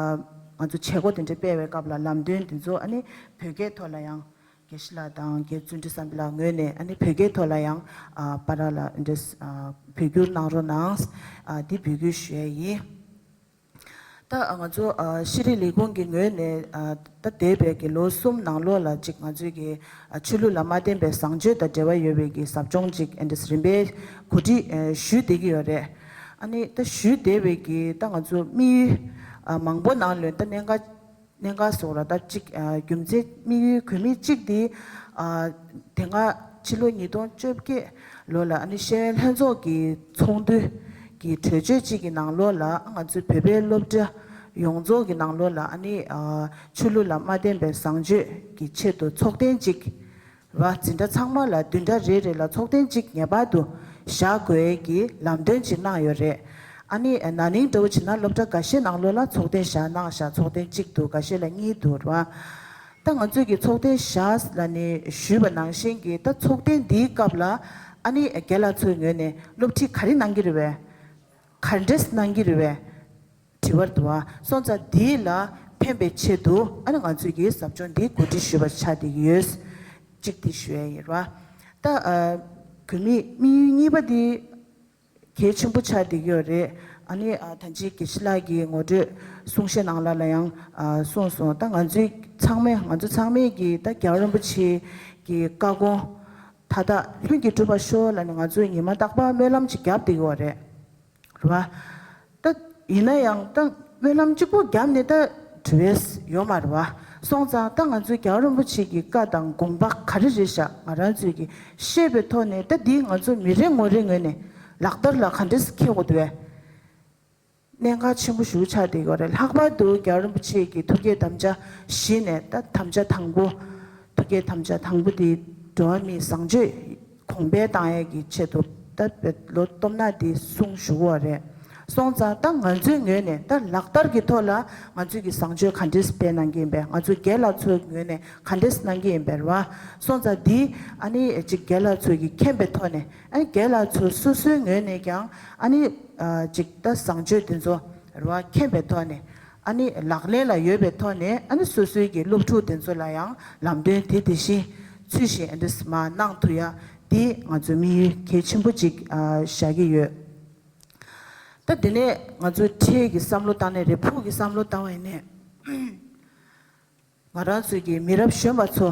ང་ཚོ་བྱེད་སྒོ་དེ་འདྲ་སྤེལ་བའི་སྐབས་ལ་ལམ་སྟོན་དེ་ཚོ་ཨ་ནི་བོད་སྐད་ཐོག་ལ་ཡང་། དགེ་བཤེས་ལགས་དང་རྒན་བརྩོན་འགྲུས་བསམ་འཕེལ་ལགས་ངོས་ནས་ཨ་ནི་བོད་སྐད་ཐོག་ལ་ཡང་ཨ་པ་ར་ལ་འདྲེས་ཨ་འབོད་སྐུལ་གནང་རོགས་གནང་། ཨ་འདི་འབོད་སྐུལ་ཞུ་ཡས་ཡིན། ད་ང་ཚོ་ཨ་ཤེས་རིག་ལས་ཁུངས་ཀྱི་ངོས་ནས་ཨ་ད་འདས་པའི་གི་ལོ་གསུམ་ནང་ལོགས་ལ་ཅིག་ང་ཚོའི་གི་ཨ་ཆོས་ལུགས་ལ་མ་བརྟེན་པའི་བཟང་སྤྱོད་དང་འབྲེལ་བ་ཡོད་པའི་གི་ཟབ་སྦྱོང་ཅིག་ཨ་འདྲེས་རིམ་པས་གོ་སྒྲིག་ཨ་ཞུས་བསྡད་ཀྱི་ཡོད་རེད། ཨ་ནི་ད་ཞུས་བསྡད་པའི་གི་ད་ང་ཚོ་དམིགས་ཡུལ་ཨ་མང་པོ་ནང་ལོན་ད་གནད་འགག་གནད་འགག་སོགས་ལ་ད་གཅིག་ཨ་རྒྱུ་མཚན་དམིགས་ཡུལ་དགོས་དམིགས་གཅིག་དེ་ཨ་དེ་སྔ་ཕྱི་ལོ་ཉིས་སྟོང་བཅོ་བརྒྱད་ལོ་ལ་ཨ་ནི་ཤེས་ཡོན་ལྷན་ཚོགས་ཀྱི་ཚོགས་འདུ་གི་གྲོས་ཆོད་གཅིག་གི་ནང་ལོགས་ལ་ང་ཚོའི་བོད་པའི་སློབ་གྲྭ་ཡོངས་རྫོགས་ཀྱི་ནང་ལོགས་ལ་ཨ་ནི་ཨ་ཆོས་ལུགས་ལ་མ་བརྟེན་པའི་བཟང་སྤྱོད་ཀྱི་ཆེད་དུ་ཚོགས་ཐེངས་གཅིག་ར་འཛིན་གྲྭ་ཚང་མ་ལ་བདུན་ཕྲག་རེ་རེ་ལ་ཚོགས་ཐེངས་གཅིག་ངེས་པར་དུ་བཞག་དགོས་ཀྱི་ལམ་སྟོན་ཅིག་གནང་ཡོད་རེད། ཨ་ནི་ན་ནིང་འདྲ་བོ་བྱས་ན་སློབ་གྲྭ་འགའ་ཤས་ནང་ལོགས་ལ་ཚོགས་ཐེངས་བཞག་གནང་བཞག་ཚོགས་ཐེངས་གཅིག་འདུག་འགའ་ཤས་ལ་གཉིས་འདུག་ར། ད་ང་ཚོས་ཀྱི་ཚོགས་ཐེངས་བཞག་ལ་ནི་ཞུས་པ་ནང་བཞིན་གྱི་ད་ཚོགས་ཐེངས་འདིའི་སྐབས་ལ་ཨ་ནི་རྒན་ལགས་ཚོའི་ངོས་ནས་སློབ་ཁྲིད་ག་རེ་གནང་གི་རེད་བས། ག་འདྲས་གནང་གི་རེད་བས། དྲི་བར་འདུག་བ། སོང་ཙང་འདི་ལ་ཕན་པའི་ཆེད་དུ་ཨ་ནི་ང་ཚོས་ཀྱི་ཟབ་སྦྱོང་འདི་གོ་སྒྲིག་ཞུས་པ་ཆགས་བསྡད་ཀྱི་ཡོད། གཅིག་འདི་ཞུ་ཡ་ཡིན་ར། ད་ཨ་དགོས་དམིགས་དམིགས་ཡུལ་གཉིས་པ་འདི་གལ་ཆེན་པོ་ཆགས་བསྡད་ཀྱི་ཡོད་རེད། ཨ་ནི་ཨ་ད་ཅི་དགེ་བཤེས་ལགས་ཀྱི་ངོ་སྤྲོད་གསུང་བཤད་ནང་ལ་ལ་ཡང་ཨ་གསུངས་སོང་། ད་ང་ཚོའི་ཚང་མས་ང་ཚོ་ཚང་མས་ཀྱི་ད་རྒྱལ་བ་རིན་པོ་ཆེ་གི་བཀའ་དགོངས་མཐའ་དག་ལྷུན་གྱིས་གྲུབ་པར་ཤོག་ལབ་ནས་ང་ཚོས་ཉི་མ་རྟག་པར་སྨོན་ལམ་ཅིག་བརྒྱབ་བསྡད་ཀྱི་ཡོད་རེད། རེད་བ། ད་ཡིན་ན་ཡང་ད་སྨོན་ལམ་གཅིག་པོ་བརྒྱབ་ནས་ད་གྲུབ་ཡས་ཡོད་མ་རེད་བ། སོང་ཙང་ད་ང་ཚོའི་རྒྱལ་བ་རིན་པོ་ཆེ་གི་བཀའ་དང་དགོངས་པ་ག་རེ་རེད་ཤག་ང་རང་ཚོས་ཀྱི་ཤེས་པའི་ཐོག་ནས་ད་འདི་ང་ཚོ་མི་རེ་ངོ་རེ་ངོས་ནས་ལག་བསྟར་ལ་ག་འདྲས་འཁེལ་དགོས་འདུག་བས། གནད་འགག་ཆེན་པོ་ཞིག་ཆགས་བསྡད་ཡོད་རེད། ལྷག་པར་དུ་རྒྱལ་བ་རིན་པོ་ཆེ་གི་ཐུགས་བསྐྱེད་དམ་བཅའ་བཞི་ནས་ད་དམ་བཅའ་དང་པོ། ཐུགས་བསྐྱེད་དམ་བཅའ་དང་པོ་དེ་འགྲོ་བ་མིའི་བཟང་སྤྱོད་གོང་འཕེལ་བཏང་ཡས་ཀྱི་ཆེད་དུ་ད་བོད་ལོ་སྟོབས་ན་འདི་གསུང་ཞུ་བ་རེད། སོང་ཙང་ད་ང་ཚོའི་ངོས་ནས་ད་ལག་བསྟར་གྱི་ཐོག་ལ་ང་ཚོས་ཀྱི་བཟང་སྤྱོད་ག་འདྲས་སྤེལ་གནང་གི་ཡིན་པས། ང་ཚོ་རྒན་ལགས་ཚོའི་ངོས་ནས་ག་འདྲས་གནང་གི་ཡིན་པས་རེད་བ། སོང་ཙང་འདི་ཨ་ནི་ཅིག་རྒན་ལགས་ཚོས་ཀྱི་མཁྱེན་པའི་ཐོག་ནས་ཨ་ནི་རྒན་ལགས་ཚོ་སོ་སོའི་ངོས་ནས་ཀྱང་ཨ་ནི། ཅིག་ད་བཟང་སྤྱོད་དེ་ཚོ་རེད་བ། མཁྱེན་པའི་ཐོག་ནས་ཨ་ནི་ལག་ལེན་ལ་ཡོད་པའི་ཐོག་ནས་ཨ་ནི་སོ་སོའི་གི་སློབ་ཕྲུག་དེ་ཚོ་ལ་ཡང་ལམ་སྟོན་དེ་དེ་བཞིན་ཚུལ་བཞིན་ཨ་འདྲས་མ་གནང་ཐུབ་ཡ་འདི་ང་ཚོའི་དམིགས་ཡུལ་གལ་ཆེན་པོ་ཅིག་བཞག་གི་ཡོད། ད་དེ་ནས་ང་ཚོས་འཕྲལ་གྱི་བསམ་བློ་བཏང་ནས་རེད། ཕུགས་ཀྱི་བསམ་བློ་བཏང་བ་ཡིན་ནས། ང་རང་ཚོའི་གི་མི་རབས་གཞོན་པ་ཚོ་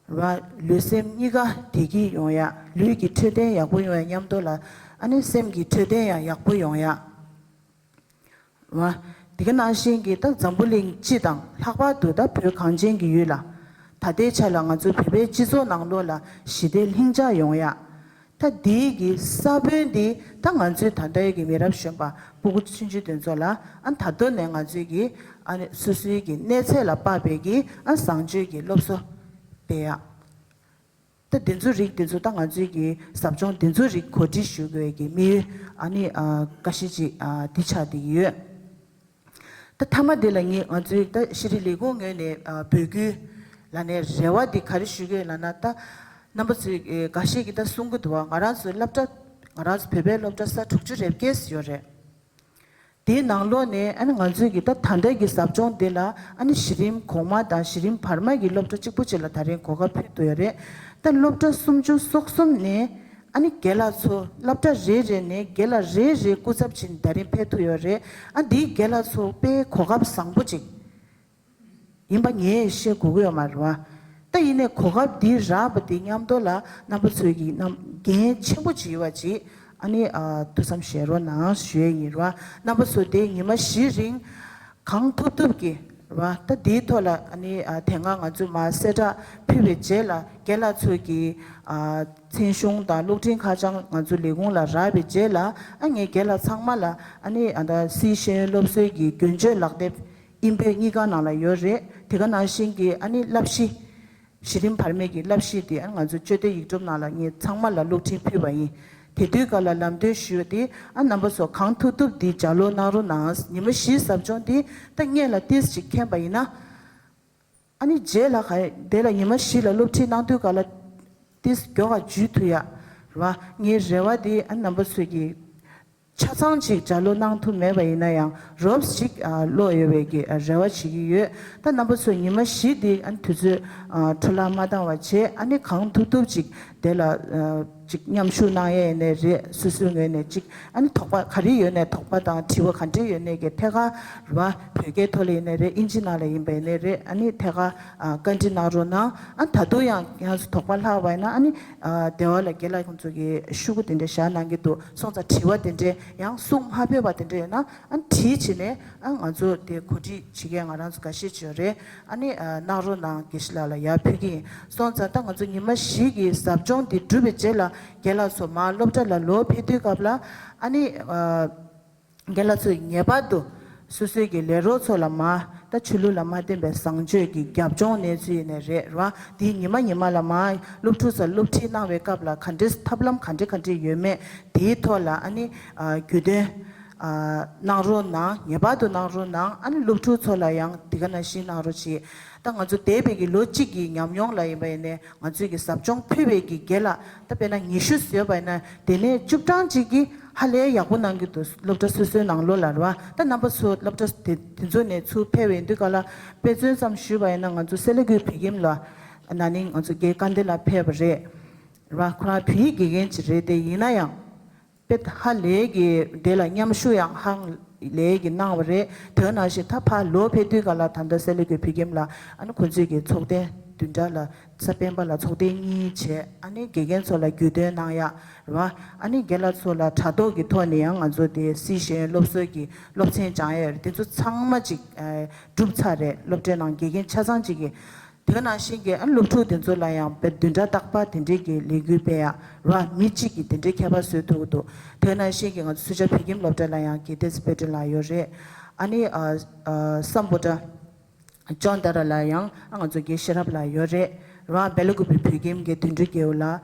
ར། ལུས་སེམས་གཉིས་ཀ་བདེ་སྐྱིད་ཡོང་ཡ། ལུས་ཀྱི་འཕྲོད་བསྟེན་ཡག་པོ་ཡོང་ཡ་མཉམ་དུ་ལ། ཨ་ནི་སེམས་ཀྱི་འཕྲོད་བསྟེན་ཡང་ཡག་པོ་ཡོང་ཡ། ར། དེ་ག་ནང་བཞིན་གྱི་ད་འཛམ་བུ་གླིང་སྤྱི་དང་ལྷག་པར་དུ་ད་བོད་གངས་ཅན་གྱི་ཡུལ་ལ། ད་ལྟའི་ཆ་ལ་ང་ཚོའི་བོད་པའི་སྤྱི་ཚོགས་ནང་ལོགས་ལ་ཞི་བདེ་ལྷིང་འཇགས་ཡོང་ཡ། ད་འདིའི་གི་ས་བོན་འདི་ད་ང་ཚོའི་ད་ལྟའི་གི་མི་རབས་གཞོན་པ་སྤུ་གུ་ཆུང་ཆུང་དེ་ཚོ་ལ། ཨ་ད་དུང་ནས་ང་ཚོའི་གི་ཨ་ནི་སོ་སོའི་གི་གནས་ཚད་ལ་དཔག་པའི་གི་ཨ་བཟང་སྤྱོད་ཀྱི་སློབ་གསོ་སྤེལ་ཡ། ད་དེ་ཚོ་རིགས་དེ་ཚོ་ད་ང་ཚོའི་གི་ཟབ་སྦྱོང་དེ་ཚོ་རིགས་གོ་སྒྲིག་ཞུ་དགོས་ཀྱི་དམིགས་ཡུལ་ཨ་ནི་ཨ་འགའ་ཤས་ཅིག་ཨ་འདི་ཆགས་བསྡད་ཀྱི་ཡོད། ད་མཐའ་མ་དེ་ལ་ངས་ང་ཚོའི་ད་ཤེས་རིག་ལས་ཁུངས་ངོས་ནས་ཨ་འབོད་སྐུལ་ལ་ནས་རེ་བ་འདི་ག་རེ་ཞུ་གི་ཡོད་ལབ་ན། ད་རྣམ་པ་ཚོས་ཨེ་འགའ་ཤས་ཀྱིས་ད་གསུང་གི་འདུག་བ། ང་རང་ཚོའི་སློབ་གྲྭ་ང་རང་ཚོ་བོད་པའི་སློབ་གྲྭ་ས་དྲུག་ཅུ་རེ་བརྒྱད་ཡོད་རེད། དེའི་ནང་ལོགས་ནས་ཨ་ནི་ང་ཚོས་ཀྱི་ད་ད་ལྟའི་གི་ཟབ་སྦྱོང་འདི་ལ་ཨ་ནི་གཞི་རིམ་གོང་མ་དང་གཞི་རིམ་བར་མ་གི་སློབ་གྲྭ་གཅིག་པུ་གཅིག་ལ་ད་རིང་གོ་སྐབས་ཕུལ་འདུག་ཡོད་རེད། ད་སློབ་གྲྭ་སུམ་ཅུ་སོ་གསུམ་ནས་ཨ་ནི་རྒན་ལགས་ཚོ་སློབ་གྲྭ་རེ་རེ་ནས་རྒན་ལགས་རེ་རེ་སྐུ་ཚབ་བྱས་ནས་ད་རིང་ཕེབས་ཐུབ་ཡོད་རེད། ཨ་འདིའི་རྒན་ལགས་ཚོ་དཔེ་གོ་སྐབས་བཟང་པོ་ཅིག་ཡིན་པ་ངས་བཤད་དགོས་ཀྱི་ཡོད་མ་རེད་བ། ད་ཡིན་ནའི་གོ་སྐབས་འདི་རག་པ་དེ་མཉམ་དུ་ལ་རྣམ་པ་ཚོས་ཀྱི་རྣམ་འགན་ཆེན་པོ་ཅིག་ཡོད་པ་ཅིག་ཨ་ནི་ཨ་ཐུགས་བསམ་བཞེས་རོགས་གནང་ཞུ་ཡས་ཡིན་རེད་བ། རྣམ་པ་ཚོ་དེ་ཉི་མ་བཞི་རིང་གང་ཐུབ་ཐུབ་ཀྱིས་རེད་བ། ད་འདིའི་ཐོག་ལ་ཨ་ནི་ཨ་དེ་སྔ་ང་ཚོས་མར་གསལ་བསྒྲགས་ཕུལ་བའི་རྗེས་ལ་རྒན་ལགས་ཚོས་ཀྱི་ཨ་མཚན་གཞུང་དང་གློག་འཕྲིན་ཁ་བྱང་ང་ཚོ་ལས་ཁུངས་ལ་རག་པའི་རྗེས་ལ། ཨ་ངས་རྒན་ལགས་ཚང་མ་ལ་ཨ་ནི་ཨ་ད་སཱི་ཤེས་ཡོན་སློབ་གསོའི་གི་རྒྱུན་སྤྱོད་ལག་དེབ་ཨིན་བོད་གཉིས་ཀ་ནང་ལ་ཡོད་རེད། དེ་ག་ནང་བཞིན་གྱི་ཨ་ནི་བསླབ་གཞི། གཞི་རིམ་བར་མའི་གི་བསླབ་གཞི་དེ་ཨ་ང་ཚོ་སྤྱོད་བདེ་ཡིག་སྒྲུབ་ནང་ལ་ངས་ཚང་མ་ལ་སློབ་འཕྲིན་ཕུལ་བ་ཡིན། དེ་དུས་སྐབས་ལ་ལམ་སྟོན་ཞུས་པ་དེ་ཨ་རྣམ་པ་ཚོ་གང་ཐུབ་ཐུབ་དེ་ལྗགས་ཀློག་གནང་རོགས་གནང་། ཉི་མ་བཞིའི་ཟབ་སྦྱོང་དེ་ད་སྔོན་ལ་ཏིས་ཅིག་མཁྱེན་པ་ཡིན་ན། ཨ་ནི་རྗེས་ལ་ག་དེ་ལ་ཉི་མ་བཞི་ལ་སློབ་ཁྲིད་གནང་དུས་སྐབས་ལ་ཏིས་མགྱོགས་ག་འཇུས་ཐུབ་ཡ་རེད་བ། ངའི་རེ་བ་དེ་ཨ་རྣམ་པ་ཚོས་ཀྱི་ཆ་ཚང་ཅིག་ལྗགས་ཀློག་གནང་ཐུབ་མེད་པ་ཡིན་ན་ཡང་རོབ་ཅིག་ཨ་ཀློག་ཡོད་པའི་གི་ཨ་རེ་བ་བྱེད་ཀྱི་ཡོད། ད་རྣམ་པ་ཚོས་ཉི་མ་བཞི་དེ་ཨ་ནི་དུས་ཚོད་ཨ་འཕྲོ་བརླག་མ་བཏང་བ་བྱས། ཨ་ནི་གང་ཐུབ་ཐུབ་ཅིག་དེ་ལ་ཨ་ཅིག་མཉམ་ཞུགས་གནང་ཡས་ཡིན་ནའི་རེད། སོ་སོའི་ངོས་ནས་ཅིག་ཨ་ནི་དོགས་པ་ག་རེ་ཡོད་ནའི་དོགས་པ་དང་དྲི་བ་ག་འདྲ་ཡོད་ནའི་གི་ཐད་ཀར་རེད་བ། བོད་སྐད་ཐོག་ལ་ཡིན་ནའི་རེད། ཨིན་ཇི་ནང་ལ་ཡིན་པ་ཡིན་ནའི་རེད། ཨ་ནི་ཐད་ཀར་ཨ་བཀའ་འདྲི་གནང་རོགས་གནང་། ཨ་ད་དུང་ཡང་ཡང་སུ་དོགས་པ་ལྷག་པ་ཡིན་ན་ཨ་ནི་ཨ་སྡེ་བ་ལ་རྒན་ལགས་ཁོང་ཚོ་གི་ཤོག་གུ་དེ་འདྲ་བཞག་གནང་གི་འདུག་སོང་ཙང་དྲི་བ་དེ་འདྲ་ཡང་གསུང་མ་ཕོད་པ་དེ་འདྲ་ཡོད་ན་ཨ་ནི་དྲིས་བྱས་ནས་ཨ་ང་ཚོ་དེ་གོ་སྒྲིག་བྱེད་མཁན་ང་རང་ཚོ་འགའ་ཤས་ཅིག་ཡོད་རེད། ཨ་ནི་ཨ་གནང་རོགས་གནང་། དགེ་བཤེས་ལགས་ལ་ཡར་ཕུལ་གྱི་ཡིན། སོང་ཙང་ད་ང་ཚོ་ཉི་མ་བཞི་གི་ཟབ་སྦྱོང་དེ་གྲུབ་པའི་རྗེས་ལ་རྒན་ལགས་ཚོ་མར་སློབ་གྲྭ་ལ་ལོག་ཕེབས་དུས་སྐབས་ལ་ཨ་ནི་ཨ་རྒན་ལགས་ཚོས་ངེས་པར་དུ་སོ་སོའི་གི་ལས་རོགས་ཚོ་ལ་མར་ད་ཆོས་ལུགས་ལ་མ་བརྟེན་པའི་བཟང་སྤྱོད་ཀྱི་རྒྱབ་ལྗོངས་གནས་ཚུལ་ཡིན་ནའི་རེད་རེད་བ། དེའི་ཉི་མ་ཉི་མ་ལ་མར་སློབ་ཕྲུག་ཚོར་སློབ་ཁྲིད་གནང་བའི་སྐབས་ལ་ག་འདྲའི་ཐབས་ལམ་ག་འདྲ་ག་འདྲ་ཡོད་མེད་དེའི་ཐོག་ལ་ཨ་ནི་ཨ་རྒྱུས་སྟོན་ཨ་གནང་རོགས་གནང་། ངེས་པར་དུ་གནང་རོགས་གནང་། ཨ་ནི་སློབ་ཕྲུག་ཚོ་ལ་ཡང་དེ་ག་ནང་བཞིན་གནང་རོགས་བྱེད། ད་ང་ཚོ་འདས་པའི་གི་ལོ་གཅིག་གི་ཉམས་མྱོང་ལ་ཡིན་པ་ཡིན་ནའི་ང་ཚོས་ཀྱི་ཟབ་སྦྱོང་ཕུལ་བའི་གི་རྒན་ལགས་ད་དཔེར་ན་ཉི་ཤུ་ཟེར་བ་ཡིན་ན་དེ་ནས་བཅུ་གྲངས་ཅིག་གིས་ཧ་ལས་ཡག་པོ་གནང་གི་འདུག་སློབ་གྲྭ་སོ་སོའི་ནང་ལོགས་ལ་རེད་བ། ད་རྣམ་པ་ཚོ་སློབ་གྲྭ་དེ་དེ་ཚོ་ནས་ཚུར་ཕེབས་པ་ཡིན་དུས་ག་ལ་དཔེ་མཚོན་ཙམ་ཞུས་པ་ཡིན་ན་ང་ཚོ་སེ་ལ་ཀུའི་བོད་ཁྱིམ་ལ་ན་ནིང་ང་ཚོ་རྒན་དགའ་ལྡན་ལགས་ཕེབས་པ་རེད་རེད་བ། ཁོ་རང་བོད་ཡིག་དགེ་རྒན་ཅིག་རེད། དེ་ཡིན་ན་ཡང་དཔེ་ཧ་ལས་ཀྱི་དེ་ལ་མཉམ་ཞུགས་ཡང་ཧང་ལས་ཀྱི་གནང་བ་རེད། དེ་ནང་བཞིན་ད་ཕར་ལོག་ཕེབས་དུས་ག་ལ་ད་ལྟ་སེ་ལ་ཀུའི་བོད་ཁྱིམ་ལ་ཨ་ནི་ཁོང་ཚོས་ཀྱི་ཚོགས་ཐེངས་བདུན་ཕྲག་ལ་གཟའ་སྤེན་པ་ལ་ཚོགས་ཐེངས་གཉིས་བྱས། ཨ་ནི་དགེ་རྒན་ཚོ་ལ་རྒྱུས་སྟོན་གནང་ཡག་རེད་བ། ཨ་ནི་རྒན་ལགས་ཚོ་ལ་དྲ་ཐོག་གི་ཐོག་ནས་ཡང་ང་ཚོ་དེ་སཱི་ཤེས་ཡོན་སློབ་གསོའི་གི་སློབ་ཚན་སྦྱང་ཡག་ཡོད་རེད། དེ་ཚོ་ཚང་མ་ཅིག་ཨ་གྲུབ་ཚར་རེད། སློབ་གྲྭའི་ནང་དགེ་རྒན་ཆ་ཚང་ཅིག་གིས། དེ་ནང་བཞིན་གྱི་ཨ་སློབ་ཕྲུག་དེ་ཚོ་ལ་ཡང་བདུན་ཕྲག་རྟག་པར་དེ་འདྲའི་གི་ལས་འགུལ་སྤེལ་ཡག་ར། མི་གཅིག་གིས་དེ་འདྲའི་ཁྱད་པར་བཟོ་ཐུབ་ཀྱི་འདུག་དེ་ནང་བཞིན་གྱི་ང་ཚོ་སུ་ཇཱ་བོད་ཁྱིམ་སློབ་གྲྭ་ལ་ཡང་དགེ་ལྡན་ཚེ་དཔལ་སྒྲོན་ལགས་ཡོད་རེད། ཨ་ནི་ཨ་ཨ་སམ་བྷོ་ཊ་ཅོན་ཏ་ར་ལ་ཡང་ཨ་ང་ཚོ་དགེ་ཤེས་རབ་ལགས་ཡོད་རེད་ར། བེ་ལ་ཀུ་པི་བོད་ཁྱིམ་གྱི་དོན་གྲུབ་རྒྱལ་པོ་ལགས།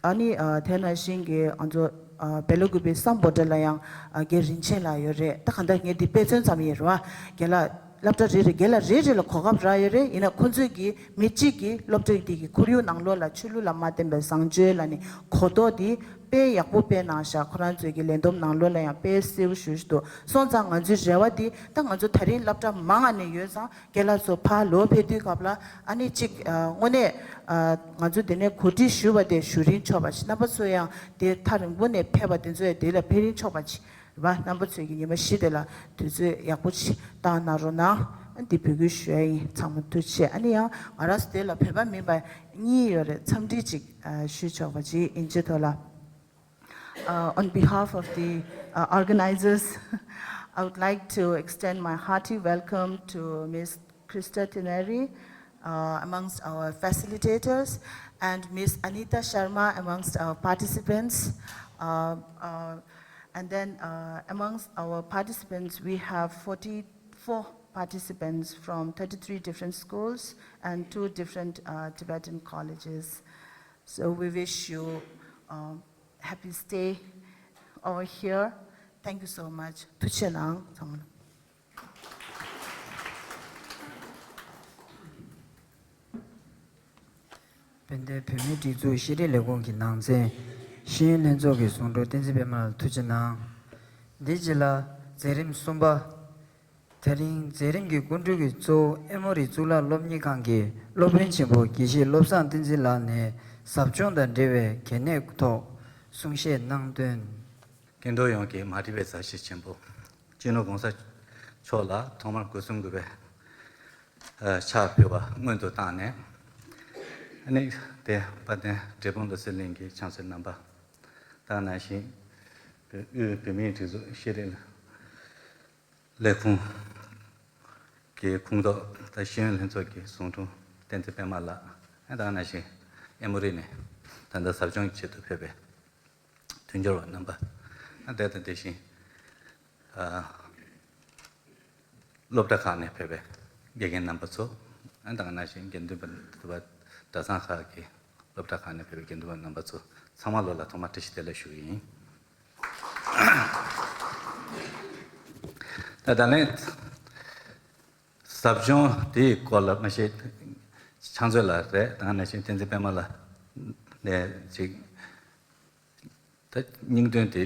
ཨ་ནི་ཨ་དེ་ནང་བཞིན་གྱི་ང་ཚོ་ཨ་བེ་ལ་ཀུ་པི་སམ་བྷོ་ཊ་ལ་ཡང་ཨ་རྒན་རིན་ཆེན་ལགས་ཡོད་རེད། ད་གང་ལྟར་ངས་འདི་དཔེ་མཚོན་ཙམ་ཡིན་ར་བ། རྒན་ལགས་སློབ་གྲྭ་རེ་རེ་རྒན་ལགས་རེ་རེ་ལ་གོ་སྐབས་རག་ཡོད་རེད། ཡིན་ན་ཁོང་ཚོས་ཀྱི་མི་གཅིག་གིས་སློབ་གྲྭ་འདི་གི་ཁོར་ཡུག་ནང་ལོགས་ལ་ཆོས་ལུགས་ལ་མ་བརྟེན་པའི་བཟང་སྤྱོད་ལ་ནི་གོ་རྟོགས་འདི་དཔེ་ཡག་པོ་སྤེལ་གནང་ཤག་ཁོ་རང་ཚོའི་གི་ལས་བསྡོམས་ནང་ལོགས་ལ་ཡང་དཔེ་གསལ་པོ་ཞེ་པོ་ཅིག་འདུག་སོང་ཙང་ང་ཚོའི་རེ་བ་འདི་ད་ང་ཚོ་ད་རིང་སློབ་གྲྭ་མང་ང་ནས་ཡོད་ཙང་རྒན་ལགས་ཚོ་ཕར་ལོག་ཕེབས་དུས་སྐབས་ལ་ཨ་ནི་གཅིག་ཨ་དངོས་གནས་ཨ་ང་ཚོ་དེ་ནས་གོ་སྒྲིག་ཞུས་པ་དེ་ཞུ་རིན་ཆོག་པ་ཞིག་རྣམ་པ་ཚོ་ཡང་དེ་ཐག་རིང་པོ་ནས་ཕེབས་པ་དེ་ཚོ་ཡང་དེ་ལ་ཕེབས་རིན་ཆོག་པ་ཅིག་རེད་པ། རྣམ་པ་ཚོས་ཀྱི་ཉི་མ་བཞི་དེ་ལ་དུས་ཚོད་ཡག་པོ་ཞིག་བཏང་གནང་རོགས་གནང་། འདི་འབོད་སྐུལ་ཞུ་ཡ་ཡིན། ཚང་མ་ཐུགས་རྗེ་ཆེ། ཨ་ནི་ཡང་ང་རང་ཚོ་དེ་ལ་བོད་པ་མིན་པ་གཉིས་ཡོད་རེད། འཚམས་འདྲི་ཅིག་ཨ་ཞུས་ཆོག་པ་ཅིག་ཨིན་ཇི་ཐོག་ལ། Uh, on behalf of the uh, organizers, I would like to extend my hearty welcome to Miss Krista Tineri, uh, amongst our facilitators, and Miss Anita Sharma amongst our participants. Uh, uh, and then uh, amongst our participants, we have forty-four participants from thirty-three different schools and two different uh, Tibetan colleges. So we wish you uh, happy stay over here. Thank you so much. ཐུགས་རྗེ་གནང་། ཚང་མ་ལ། དཔལ་ལྡན་བོད་མིའི་སྒྲིག་འཛུགས་ཤེས་རིག་ལས་ཁུངས་ཀྱི་ནང་ཚན་ཤེས་ཡོན་ལྷན་ཚོགས་ཀྱི་ཟུང་དྲུང་བསྟན་འཛིན་པད་མ་ལགས་ཐུགས་རྗེ་གནང་། འདིའི་རྗེས་ལ་མཛད་རིམ་གསུམ་པ། དེ་རིང་མཛད་རིམ་གྱི་སྐུ་མགྲོན་གྱི་གཙོ་བོ་ཨེ་མོ་རི་གཙུག་ལག་སློབ་གཉེར་ཁང་གི་སློབ་དཔོན་ཆེན་པོ་དགེ་བཤེས་བློ་བཟང་བསྟན་འཛིན་ལགས་ནས་ཟབ་སྦྱོང་དང་འབྲེལ་བའི་གལ་གནད་ཐོག་གསུང་བཤད་གནང་དོན། སྐྱབས་མགོན་ཡོངས་ཀྱི་མ་འདྲིས་པའི་མཛའ་བཤེས་ཆེན་པོ་སྤྱི་ནོར་༸གོང་ས་མཆོག་ལ་ཐོག་མར་སྒོ་གསུམ་གུས་པས་ཕྱག་ཕུལ་བ་སྔོན་དུ་བཏང་ནས། ཨ་ནི་དེ་དཔལ་ལྡན་འབྲས་སྤུངས་ལོ་གསར་གླིང་གི་ཕྱག་མཛོད་རྣམ་པ་དང་ནང་བཞིན་དབུས་བོད་མིའི་སྒྲིག་འཛུགས་ཤེས་རིག་ལས་ཁུངས་ཀྱི་ཁོངས་གཏོགས་ད་ཤེས་ཡོན་ལྷན་ཚོགས་ཀྱི་ཟུང་དྲུང་བསྟན་འཛིན་པད་མ་ལགས། ཨ་དང་ནང་བཞིན་ཨེ་མོ་རི་ནས་ད་ལྟ་ཟབ་སྦྱོང་གི་ཆེད་དུ་ཕེབས་པའི་མཐུན་འབྱོར་བ་རྣམ་པ། ཨ་དེ་དང་དེ་བཞིན་ཨ་སློབ་གྲྭ་ཁག་ནས་ཕེབས་པའི་དགེ་རྒན་རྣམ་པ་ཚོ། ཨ་དང་ནང་བཞིན་དགེ་འདུན་པ་གྲྭ་ཚང་ཁག་གི་སློབ་གྲྭ་ཁག་ནས་ཕེབས་པའི་དགེ་འདུན་པ་རྣམ་པ་ཚོ་ཚང་མ་ལོ་ལ་ཐོག་མར་བཀྲ་ཤིས་བདེ་ལེགས་ཞུ་གི་ཡིན། ད་ད་ལན་ཟབ་སྦྱོང་དེའི་སྐོར་ལ་མ་ཤེས་ཕྱག་མཛོད་ལགས་རེད། ད་ནང་བཞིན་བསྟན་འཛིན་པད་མ་ལགས་ནས་ཅིག་ད་སྙིང་དོན་དེ་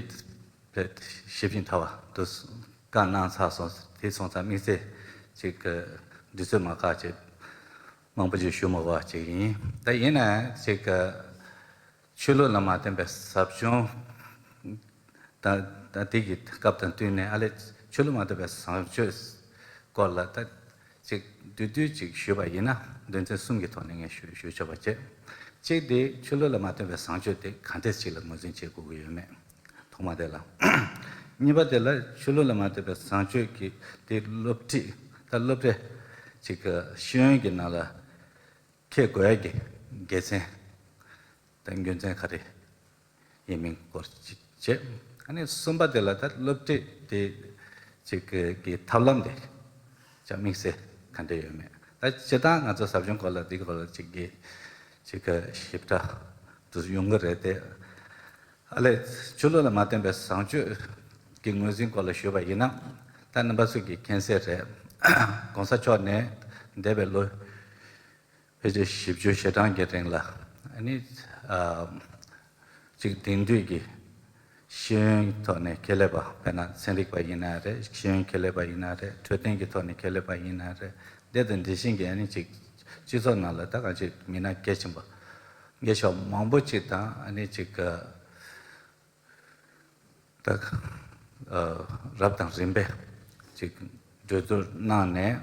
ཞིབ་ཅིང་ཕྲ་བ་དུ་བཀའ་གནང་ཚར་སོང་། དེ་སོང་ཙང་དམིགས་བསལ་ཅིག་དུས་ཚོད་མ་ཁག་ཅིག་མང་པོ་ཅིག་ཞུ་མ་དགོས་པ་ཅིག་ཡིན། ད་ཡིན་ན་ཅིག་ཆོས་ལུགས་ལ་མ་བརྟེན་པའི་ཟབ་སྦྱོང་ད་ད་དེ་གི་སྐབས་དང་བསྟུན་ནས་ཨ་ལས་ཆོས་ལུགས་མ་བརྟེན་པའི་བཟང་སྤྱོད་སྐོར་ལ་ད་ཅིག་བསྡུས་བསྡུས་ཅིག་ཞུས་པ་ཡིན་ན་དོན་ཚན་གསུམ་གྱི་ཐོག་ནས་ངས་ཞུ་ཞུ་ཆོག་པ་བྱས། གཅིག་དེ་ཆོས་ལུགས་ལ་མ་བརྟེན་པའི་བཟང་སྤྱོད་དེ་ག་འདྲས་ཅིག་ལ་ངོས་འཛིན་བྱེད་དགོས་ཀྱི་ཡོད་མེད་ཐོག་མ་དེ་ལ། གཉིས་པ་དེ་ལ་ཆོས་ལུགས་ལ་མ་བརྟེན་པའི་བཟང་སྤྱོད་ཀྱི་དེ་སློབ་ཁྲིད་ད་སློབ་གྲྭ་ཅིག་གི་ཤེས་ཡོན་གྱི་ནང་ལ་འཁྱེར་དགོས་ཡ་གི་དགེ་མཚན་དང་རྒྱུ་མཚན་ག་རེ་ཡིན་མིན་སྐོར་ཅིག་བྱས། ཨ་ནི་གསུམ་པ་དེ་ལ་ད་སློབ་ཁྲིད་དེ་ཅིག་གི་གི་ཐབས་ལམ་དེ་ཅག་དམིགས་བསལ་ག་འདྲ་ཡོད་མེད། ད་སྤྱིར་བཏང་ང་ཚོ་ཟབ་སྦྱོང་སྐོར་ལ་འདི་སྐོར་ལ་ཅིག་གི་ཅིག་གི་ཞིབ་ཕྲ་དུ་ཡོང་གི་རེད་དེ། ཨ་ལས་ཆོས་ལུགས་ལ་མ་བརྟེན་པའི་བཟང་སྤྱོད་ཀྱི་ངོས་འཛིན་སྐོར་ལ་ཞུས་པ་ཡིན་ན། ད་རྣམ་པ་ཚོ་གིས་མཁྱེན་གསལ་རེད། ༸གོང་ས་མཆོག་ནས་འདས་པའི་ལོ་ཕལ་ཆེར་བཞི་བཅུ་ཞེ་གྲངས་ཀྱི་རིང་ལ་ཨ་ནི་ཨ་ཅིག་དེང་དུས་ཀྱི་ཤེས་ཡོན་ཐོག་ནས་ཁྱད་ལས་པ་དཔེར་ན་ཚན་རིག་པ་ཡིན་ན་རེད། ཤེས་ཡོན་ཁྱད་ལས་པ་ཡིན་ན་རེད། འཕྲོད་བསྟེན་གྱི་ཐོག་ནས་ཁྱད་ལས་པ་ཡིན་ན་རེད། དེ་དང་དེ་བཞིན་གྱི་ཨ་ནི་ཅིག་སྤྱི་ཚོགས་ནང་ལ་ད་གང་ཅིག་མི་སྣ་གལ་ཆེན་པོ་གལ་ཆེ་བ་མང་པོ་ཅིག་དང་ཨ་ནི་ཅིག་ད་ཨ་རབ་དང་རིམ་པས་ཅིག་གྲོས་བསྡུར་གནང་ནས་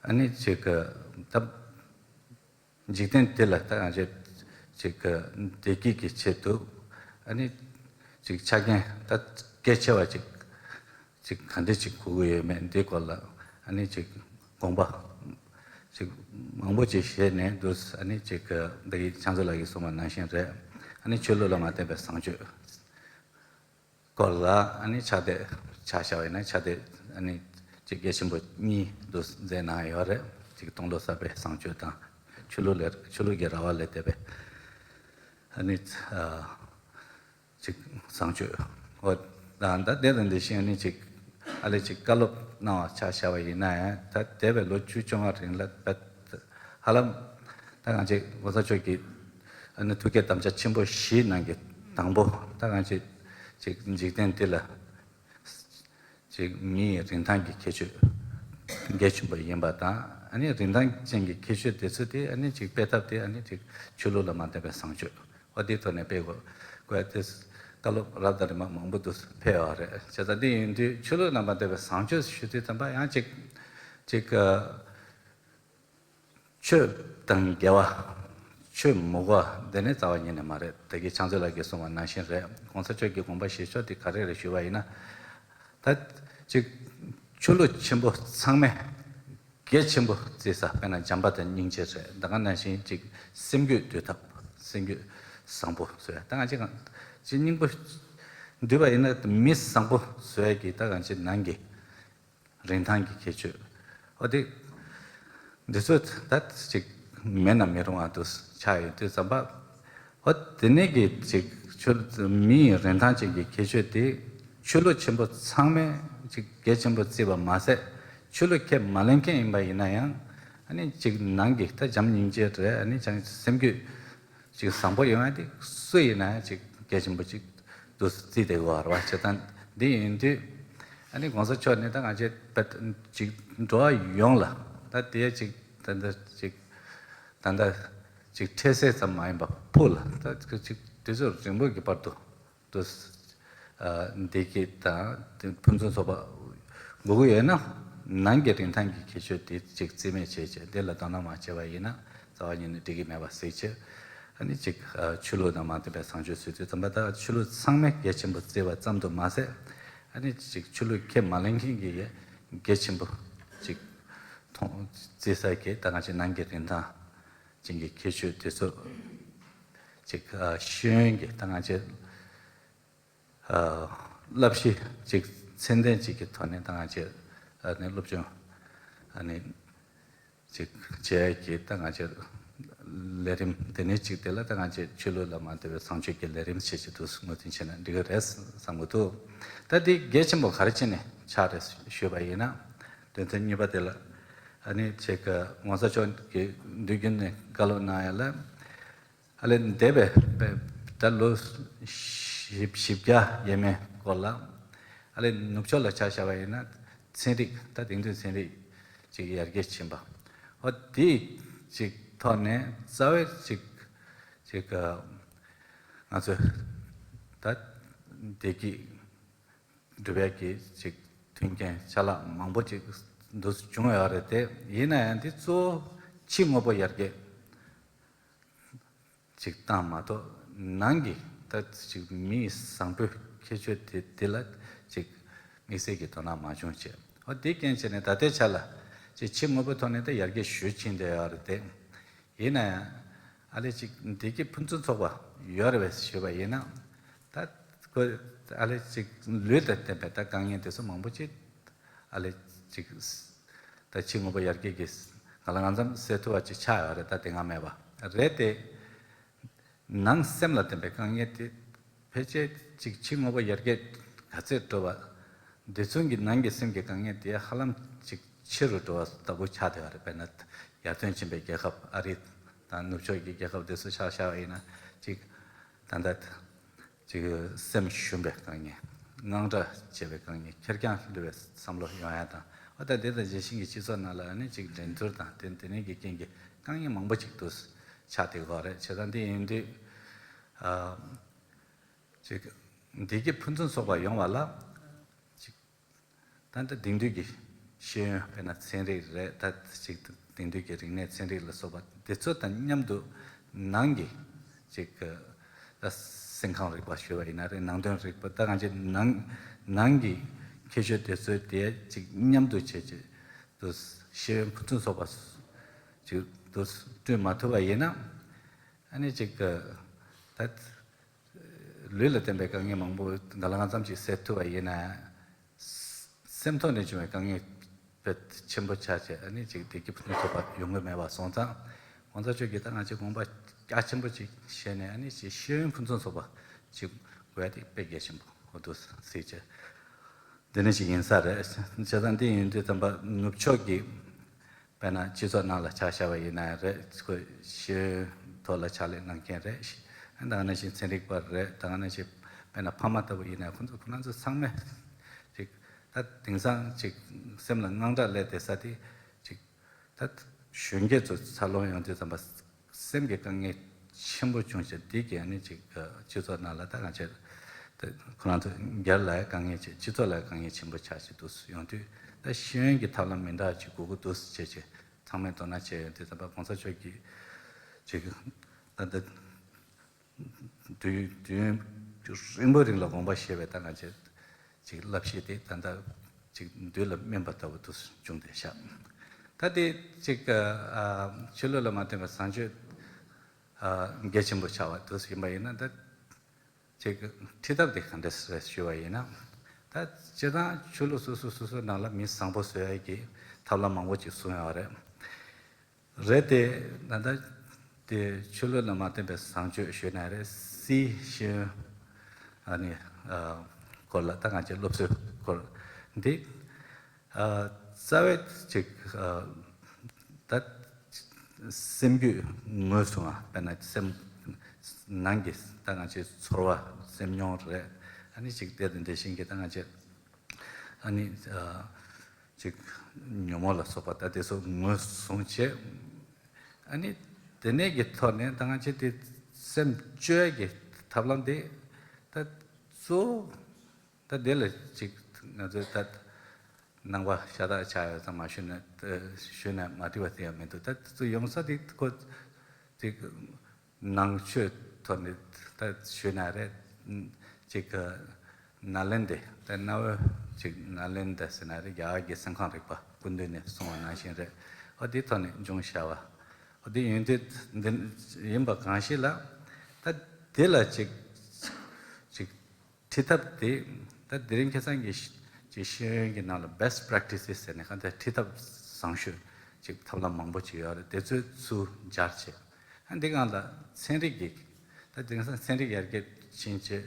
ཨ་ནི་ཅིག་ད་འཇིག་རྟེན་འདི་ལ་ད་ང་ཚོས་ཅིག་བདེ་སྐྱིད་ཀྱི་ཆེད་དུ་ཨ་ནི་ཅིག་ཆ་རྐྱེན་ད་གལ་ཆེ་བ་ཅིག་ཅིག་ག་འདྲ་ཅིག་དགོས་ཀྱི་ཡོད་མེད་འདི་སྐོར་ལ་ཨ་ནི་ཅིག་དགོངས་པ་ཅིག་མང་པོ་ཅིག་བཞེས་ནས་འདུག་ཨ་ནི་ཅིག་འདི་གི་ཕྱག་མཛོད་ལགས་ཀྱིས་གསུངས་པ་ནང་བཞིན་རེད། ཨ་ནི་ཆོས་ལུགས་ལ་མ་བརྟེན་པའི་བཟང་སྤྱོད་སྐོར་ལ་ཨ་ནི་ཕྱག་དེབ་ཆ་བཞག་པ་ཡིན་ན་ཕྱག་དེབ་ཨ་ནི་ཅིག་གལ་ཆེན་པོ་གཉིས་འདུག་མཛད་གནང་ཡོད་རེད། ཅིག་སྟོང་ལོ་གསར་པའི་བཟང་སྤྱོད་དང་ཆོས་ལུགས་ལས་ཆོས་ལུགས་ཀྱི་ར་བ་ལས་འདས་པའི་ཨ་ནི་ཨ་ཅིག་བཟང་སྤྱོད། འོ་ད་ད་དེ་དང་དེ་བཞིན་ཨ་ནི་ཅིག་ཨ་ལས་ཅིག་བཀའ་སློབ་གནང་བ་ཆ་བཞག་པ་ཡིན་ན་ཡང་ད་འདས་པའི་ལོ་བཅུ་བཅོ་ལྔ་རིང་ལ་ད་ཧ་ལམ་ད་ང་ཅིག་གོང་ས་མཆོག་གིས་ཨ་ནི་ཐུགས་བསྐྱེད་དམ་བཅའ་ཆེན་པོ་བཞི་གནང་གི་དང་པོ་ད་ང་ཅིག་ཅིག་འཇིག་རྟེན་འདི་ལ་ཅིག་མིའི་རིན་ཐང་གི་ཁྱད་ཆོས་གལ་ཆེན་པོ་ཡིན་པ་དང་ཨ་ནི་རིན་ཐང་ཅན་གྱི་ཁྱད་ཆོས་དེ་ཚོ་དེ་ཨ་ནི་ཅིག་སྤེལ་ཐབས་དེ་ཨ་ནི་ཅིག་ཆོས་ལུགས་ལ་མ་བརྟེན་པའི་བཟང་སྤྱོད་འོ་དེའི་ཐོག་ནས་སྤེལ་དགོས་དགོས་དེ་ བཀའ་སློབ་རབ་དང་རིམ་པ་མང་པོ་འདུག་ཕེབས་ཡོད་རེད། བྱས་ཙང་འདི་ཡིན་དུས་ཆོས་ལུགས་རྣམ་པར་དག་པའི་བཟང་སྤྱོད་ཞུ་དུས་ཙམ་པ་ཡང་ཅིག་ཅིག་ཆོས་དང་འགལ་བ། ཆོས་མི་གོ་བ་འདི་ནི་རྩ་བ་ཉིད་ནས་མ་རེད། ད་གིན་ཕྱག་མཛོད་ལགས་ཀྱིས་གསུངས་པ་ནང་བཞིན་རེད། གོང་ས་མཆོག་གི་དགོངས་པ་བཞེས་ཕྱོགས་དེ་ག་རེ་རེད་ཞུས་པ་ཡིན་ན། ད་ཅིག་ཆོས་ལུགས་ཆེན་པོ་ཚང་མས་གལ་ཆེན་པོ་བརྩི་ས་དཔེར་ན་བྱམས་པ་དང་སྙིང་རྗེ་རེད། ད་ག་ནང་བཞིན་ཅིག་སེམས་རྒྱུད་འདུལ་ཐབས། སེམས་རྒྱུད་བཟང་པོ་བཟོ་ཡ། ད་ང་ཅིག་ཅིག་སྙིང་པོ་འདུལ་བ་ཡིན་ན་མི་བཟང་པོ་བཟོ་ཡ་གི་ད་གང་ཅིག་ནང་གི་རིན་ཐང་གི་ཁྱད་ཆོས། འོ་དེ། འདི་ཚོ་ད་ཅིག་མེད་ན་མི་རུང་བ་དུ་ཆགས་ཡོད་དུས་ཙམ་པ། འོ་དེ་ནས་ཀྱི་ཅིག་ཆོས་མིའི་རིན་ཐང་ཅན་གྱི་ཁྱད་ཆོས་དེ་ཆོས་ལུགས་ཆེན་པོ་ཚང་མས་ཅིག་གལ་ཆེན་པོ་བརྩིས་པ་མ་ཟད། ཆོས་ལུགས་ཁས་མ་ལེན་མཁན་ཡིན་པ་ཡིན་ན་ཡང་། ཨ་ནི་ཅིག་ནང་གི་ད་བྱམས་སྙིང་རྗེ་རེད། ཨ་ནི་ཅང་སེམས་རྒྱུད་ཅིག་བཟང་པོ་ཡོང་ཡ་དེ་སུ་ཡིན་ན་ཡང་ཅིག་གལ་ཆེན་པོ་ཅིག་ཏུ་བརྩིས་ཏེ་ཡོད་རེད་བ། བྱས་ཙང་འདི་ཡིན་དུས། ཨ་ནི་གོང་ས་མཆོག་ནས་ད་ང་ཚོའི་ད་ཅིག་འགྲོ་བ་ཡོངས་ལ་ད་དེ་ཅིག་ད་ལྟ་ཅིག་ད་ལྟ་ཅིག་འཕྲལ་སེལ་ཙམ་མ་ཡིན་པ་ཕུགས་ལ་ད་ཅིག་དུས་ཚོད་རིང་པོ་གི་བར་དུ་དུ་བདེ་སྐྱིད་དང་ཕུན་སུམ་ཚོགས་པ་དགོས་ཀྱི་ཡོད་ན། ནང་གི་རིན་ཐང་གི་ཁྱད་ཆོས་དེ་ཅིག་རྩིས་མེད་བྱས་བྱས་དེ་ལ་དོ་སྣང་མ་བྱས་པ་ཡིན་ན་རྩ་བ་ཉིད་ནས་འགྲིག་གི་མེད་པ་གཟིགས་བྱས། ཨ་ནི་ཅིག་ཆོས་ལུགས་དང་མ་མཐུན་པའི་བཟང་སྤྱོད་བཟོས་དུས་ཙམ་པ་ད་ཆོས་ལུགས་ཚང་མས་གལ་ཆེན་པོ་བརྩི་བ་ཙམ་དུ་མ་ཟད། ཨ་ནི་ཅིག་ཆོས་ལུགས་ཁས་མ་ལེན་མཁན་གྱིས་ཡང་གལ་ཆེན་པོ་ཅིག་མཐོང་བརྩི་ས་གི་ད་གང་ཅིག་ནང་གི་རིན་ཐང་ཅན་གྱི་ཁྱད་ཆོས་དེ་ཚོ་ཅིག་ཤེས་ཡོན་གྱི་ད་གང་ཅིག་བསླབ་གཞི་ཅིག་ཚད་ལྡན་ཅིག་གི་ཐོག་ནས་ད་ང་ཅིག་ཨ་ནི་སློབ་སྦྱོང་ཨ་ནི་ཅིག་བྱས་ཀྱི་ད་ང་ཅིག་ལས་རིམ་དེ་ནས་ཅིག་དེ་ལ་ད་ང་ཅིག་ཆོས་ལུགས་ལ་མ་ལྟོས་པའི་བཟང་སྤྱོད་ཀྱི་ལས་རིམ་ཞིག་ཅིག་ཏུ་ངོས་འཛིན་བྱས་ན་འགྲིག་གི་རེད་བསམ་གི་འདུག་ད་དེ་གལ་ཆེན་པོ་ག་རེ་བྱས་ནས་ཆགས་རེད་ཞུས་པ་ཡིན་ན། དོན་ཚན་གཉིས་པ་དེ་ལ་ཨ་ནི་ཅིག་ངོ་ཚ་ཕྱོགས་ཀྱི་དུས་རྒྱུན་ནས་བཀའ་སློབ་གནང་ཡ་ལ། ཨ་ལས་འདས་པའི་ད་ལོ་བཞི་བཞི་བརྒྱ་ཡས་མས་སྐོར་ལ། ཨ་ལས་ནུབ་ཕྱོགས་ལ་ཆ་བཞག་པ་ཡིན་ན་ཚན་རིག་ད་དེང་དུས་ཚན་རིག་ཅིག་ཡར་རྒྱས་ཕྱིན་པ། འོ་དེ་ཅིག་ཐོག་ནས་རྩ་བའི་ཅིག་ཅིག་ང་ཚོས་ད་བདེ་སྐྱིད་སྒྲུབ་ཡག་གི་ཅིག་མཐུན་རྐྱེན་ཆ་ལག་མང་པོ་ཅིག་འདུ་བྱུང་ཡོད་རེད་དེ། ཡིན་ན་ཡང་འདི་གཙོ་བོ་ཕྱི་དངོས་པོ་ཡར་རྒྱས་ཅིག་བཏང་མ་གཏོགས་ནང་གི་ད་ཅིག་མིའི་བཟང་པོའི་ཁྱད་ཆོས་དེ་དེ་ལ་ཅིག་དམིགས་བསལ་གྱི་དོ་སྣང་མ་བྱུང་བྱས། འོ་དེ་རྐྱེན་བྱས་ནས་ད་ལྟའི་ཆ་ལ་ཅིག་ཕྱི་དངོས་པོའི་ཐོག་ནས་ད་ཡར་རྒྱས་ཞུ་ཕྱིན་བསྡད་ཡོད་རེད་དེ། ཡིན་ན་ཡང་ཨ་ལས་ཅིག་བདེ་སྐྱིད་ཕུན་སུམ་ཚོགས་པ་ཡོད་རེད་པས་ཞུས་པ་ཡིན་ན། ད་ཁོ་ཨ་ལས་ཅིག་ལུས་དང་ལྡན་པའི་ད་དཀའ་ངལ་དེ་ཚོ་མང་པོ་ཅིག་ཨ་ལས་ཅིག་ད་ཕྱི་དངོས་པོ་ཡར་རྒྱས་ཀྱིས་ང་ལ་ང་ཙམ་སེལ་ཐུབ་པ་ཅིག་ཆགས་ཡོད་རེད། ད་དེ་སྔ་མེད་པ་རེད་དེ། ནང་སེམས་ལ་ལྡན་པའི་དཀའ་ངལ་དེ་ཕལ་ཆེར་ཅིག་ཕྱི་དངོས་པོ་ཡར་རྒྱས་ག་ཚད་འགྲོ་བ། དེ་མཚུངས་ཀྱི་ནང་གི་སེམས་ཀྱི་དཀའ་ངལ་དེ་ཧ་ལམ་ཅིག་ཆེ་རུ་འགྲོ་བ་ལྟ་བུ་ཆགས་བསྡད་པ་རེད། དཔེར་ན་ཡར་ཐོན་ཕྱིན་པའི་རྒྱལ་ཁབ་ཨ་རི་དང་ནུབ་ཕྱོགས་ཀྱི་རྒྱལ་ཁབ་དེ་ཚོ་ཆ་བཞག་པ་ཡིན་ན་ཅིག་ད་ལྟ་ཅིག་སེམས་ཞུམ་པའི་དཀའ་ངལ། དངངས་སྐྲག་བྱེད་པའི་དཀའ་ངལ། ཁེར་རྐྱང་འགྲོ་བའི་བསམ་བློ་ཡོང་ཡ་དང་། འོ་ད་དེ་དང་རྗེས་ཤིང་གི་སྤྱི་ཚོགས་ནང་ལ་ནི་ཅིག་འགྲན་བསྡུར་དང་དེ་དེ་ནས་ཀྱི་རྐྱེན་གྱིས་དཀའ་ངལ་མང་པོ་ཅིག་ཏུ་ཆགས་བསྡད་ཀྱི་ཡོད་རེད། བྱས་ཙང་འདི་ཡིན་དུས། ཨ། ཅིག་བདེ་སྐྱིད་ཕུན་སུམ་ཚོགས་པ་ཡོང་བ་ལ། ཅིག་ད་ལྟ་དེང་དུས་ཀྱི་ཤེས་ཡོན་དཔེར་ན་ཚན་རིག་རེད། ད་ཅིག་དེང་དུས་ཀྱི་རིག་གནས་ཚན་རིག་ལ་སོགས་པ་དེ་ཚོ་དང་མཉམ་དུ་ནང་གི་ཅིག་ད་སེམས་ཁམས་རིག་པ་ཞུས་པ་ཡིན་ན་རེད། ནང་དོན་རིག་པ་ད་གང་ཅི་ནང་ནང་གི་ཁྱད་ཆོས་དེ་ཚོ་དེ་ཅིག་མཉམ་དུ་བྱས་ཅིག་ཏུ་ཤེས་ཡོན་ཕུན་སུམ་ཚོགས་པ་ཅིག་ཏུ་བསྐྲུན་མ་ཐུབ་པ་ཡིན་ན། ཨ་ནི་ཅིག་ད་ལུས་ལ་བརྟེན་པའི་དཀའ་ངལ་མང་པོ་ག་ལ་གང་འཚམ་ཅིག་སེལ་ཐུབ་པ་ཡིན་ན། སེམས་ཐོག་ནས་བྱུང་བའི་དཀའ་ངལ་དཔེ་ཆེན་པོ་ཆགས་བྱས། ཨ་ནི་ཅིག་བདེ་སྐྱིད་ཕུན་སུམ་ཚོགས་པ་ཡོང་གི་མེད་པ་སོང་ཙང་། གོང་ས་མཆོག་གིས་ད་ང་ཚོས་དགོངས་པ་རྒྱ་ཆེན་པོ་ཅིག་བཞེས་ནས། ཨ་ནི་ཅིག་ཤེས་ཡོན་ཕུན་སུམ་ཚོགས་པ་ཅིག་དགོས་ཡ་དེ་དཔེ་གལ་ཆེན་པོ་འདུག་ཟེར་བྱས། འདི་འདྲ་ཞིག་ཡིན་ས་རེད། བྱས་ཙང་འདི་ཡིན་དུས་ཙམ་པ་ནུབ་ཕྱོགས་ཀྱི་དཔེར་ན་སྤྱི་ཚོགས་ནང་ལ་ཆ་བཞག་པ་ཡིན་ན་རེད། ཁོས་ཤེས་ཡོན་ཐོག་ལ་ཕྱག་ལས་གནང་མཁན་རེད། ད་ག་ནང་བཞིན་ཚན་རིག་པ་རེད། ད་ག་ནང་བཞིན་དཔེར་ན་ཕ་མ་ལྟ་བུ་ཡིན་ན་ཁོ་ཚོ་ཁོ་རང་ཚོ་ཚང་མས་ཅིག་ད་དེང་སང་ཅིག་སེམས་ལ་དངངས་སྐྲག་སླེབས་བསྡད་ས་དེ་ཅིག་ད་གཞོན་སྐྱེས་ཚོ་འཚར་ལོངས་ཡོང་དུས་ཙམ་པ་སེམས་ཀྱི་དཀའ་ངལ་ཆེན་པོ་བྱུང་བྱས། འདི་གས་ནི་ཅིག་སྤྱི་ཚོགས་ནང་ལ་ད་ང་ཚོས་ ཁོ་རང་ཚོ་སྒེར་ལ་དཀའ་ངལ་ཆེ། སྤྱི་ཚོགས་ལ་དཀའ་ངལ་ཆེན་པོ་ཆགས་ཀྱི་འདུག་ཡོང་དུས་ད་ཤེས་ཡོན་གྱི་ཐབས་ལམ་མི་འདྲ་ཅིག་དགོས་ཀྱི་འདུག་ཅེས་ཀྱི་ཚང་མས་དོ་སྣང་བྱས་ཡོང་དུས། ད་ལྟ་གོང་ས་མཆོག་གིས་ཅིག་ད་ལྟ་དུས་དུས་ཡུན་རིང་པོའི་རིང་ལ་དགོངས་པ་བཞེས་པའི་ད་ང་ཚོའི་ཅིག་བསླབ་གཞི་དེ་ད་ལྟ་ཅིག་དུས་ལ་སྨིན་པ་ལྟ་བུ་དུ་བྱུང་བསྡད་ཤག་ད་དེ་ཅིག་ཨ་ཆོས་ལུགས་ལ་མ་བརྟེན་པའི་བཟང་སྤྱོད་ཨ་གལ་ཆེན་པོ་ཆགས་པ་དུ་ཡིན་པ་ཡིན་ན། ད་ཅིག་ཁྲིད་ཐབས་དེ་ག་འདྲ་རེད་ཞུས་པ་ཡིན་ན། ད་སྤྱིར་བཏང་ཆོས་ལུགས་སོ་སོ་སོ་སོའི་ནང་ལ་མི་བཟང་པོ་བཟོ་ཡ་གི་ཐབས་ལམ་མང་པོ་ཅིག་གསུངས་ཡོད་རེད། རེད་དེ། ད་ལྟ་དེ་ཆོས་ལུགས་ལ་མ་བརྟེན་པའི་བཟང་སྤྱོད་ཞུས་ན་རེད། སྲིད་ཤེས་ཡོན་ཨ་ནི་ཨ་སྐོར་ལ། ད་ང་ཚོའི་སློབ་གསོའི་སྐོར་འདི་ཨ་རྩ་བའི་ཅིག་ཨ་ད་སེམས་རྒྱུད་ངོས་བཟུང་བ། དཔེར་ན་སེམས་ནང་གི་ད་ང་ཚོའི་ཚོར་བ། སེམས་མྱོང་རེད། ཨ་ནི་ཅིག་དེ་དང་དེ་བཞིན་གྱི་ད་ང་ཚོའི་ཨ་ནི་ཨ་ཅིག་ཉོན་མོངས་ལ་སོགས་པ་ད་དེ་ཚོ་ངོས་བཟུང་བྱས། ཨ་ནི་དེ་ནས་ཀྱི་ཐོག་ནས་ད་ང་ཚོས་དེ་སེམས་བཅོས་ཀྱི་ཐབས་ལམ་དེ་ད་གཙོ་བོ་ད་དེ་ལ་ཅིག་ང་ཚོས་ད་ནང་པ་ཤ་སྟག་ཆགས་ཡོད་ཙང་མ་ཞུས་ན་ཞུས་ན་མ་འགྲིག་པ་དེ་ཡང་མི་འདུག་ད་དེ་ཚོ་ཡོང་ས་དེ་ཁོ་ཅིག་ནང་ཆོས་ཐོག་ནས་ད་ཞུས་ན་རེད། ཅིག་གི་ནཱ་ལེནྡྲའི་ད་གནའ་བོའི་ཅིག་ནཱ་ལེནྡྲ་ཟེར་ན་རེད། རྒྱ་གར་གྱི་སེམས་ཁམས་རིག་པ་སྐུ་མདུན་ནས་གསུངས་པ་ནང་བཞིན་རེད། ཨོ་དེའི་ཐོག་ནས་འབྱུང་བཞག་པ། ཨོ་དེ་ཡོན་ཏན་འདི་ཡིན་པ་གང་ཞིག་ལ། ད་དེ་ལ་ཅིག་ཅིག་ཁྲིད་ཐབས་དེ། ད་དེ་རིང་ཁ་སང་གི་ཅིག་ཤེས་ཡོན་གྱི་ནང་ལ་best practices ཟེར་ནས་གང་ལྟར་ཁྲིད་ཐབས་བཟང་ཤོས་ཅིག་ཐབས་ལམ་མང་པོ་ཅིག་ཡོད་རེད། དེ་ཚོའི་ཚུར་སྦྱར་བྱས། ཨ་འདི་སྒང་ལ་ཚན་རིག་གི་ད་དེང་སང་ཚན་རིག་ཡར་རྒྱས་ཕྱིན་བྱས།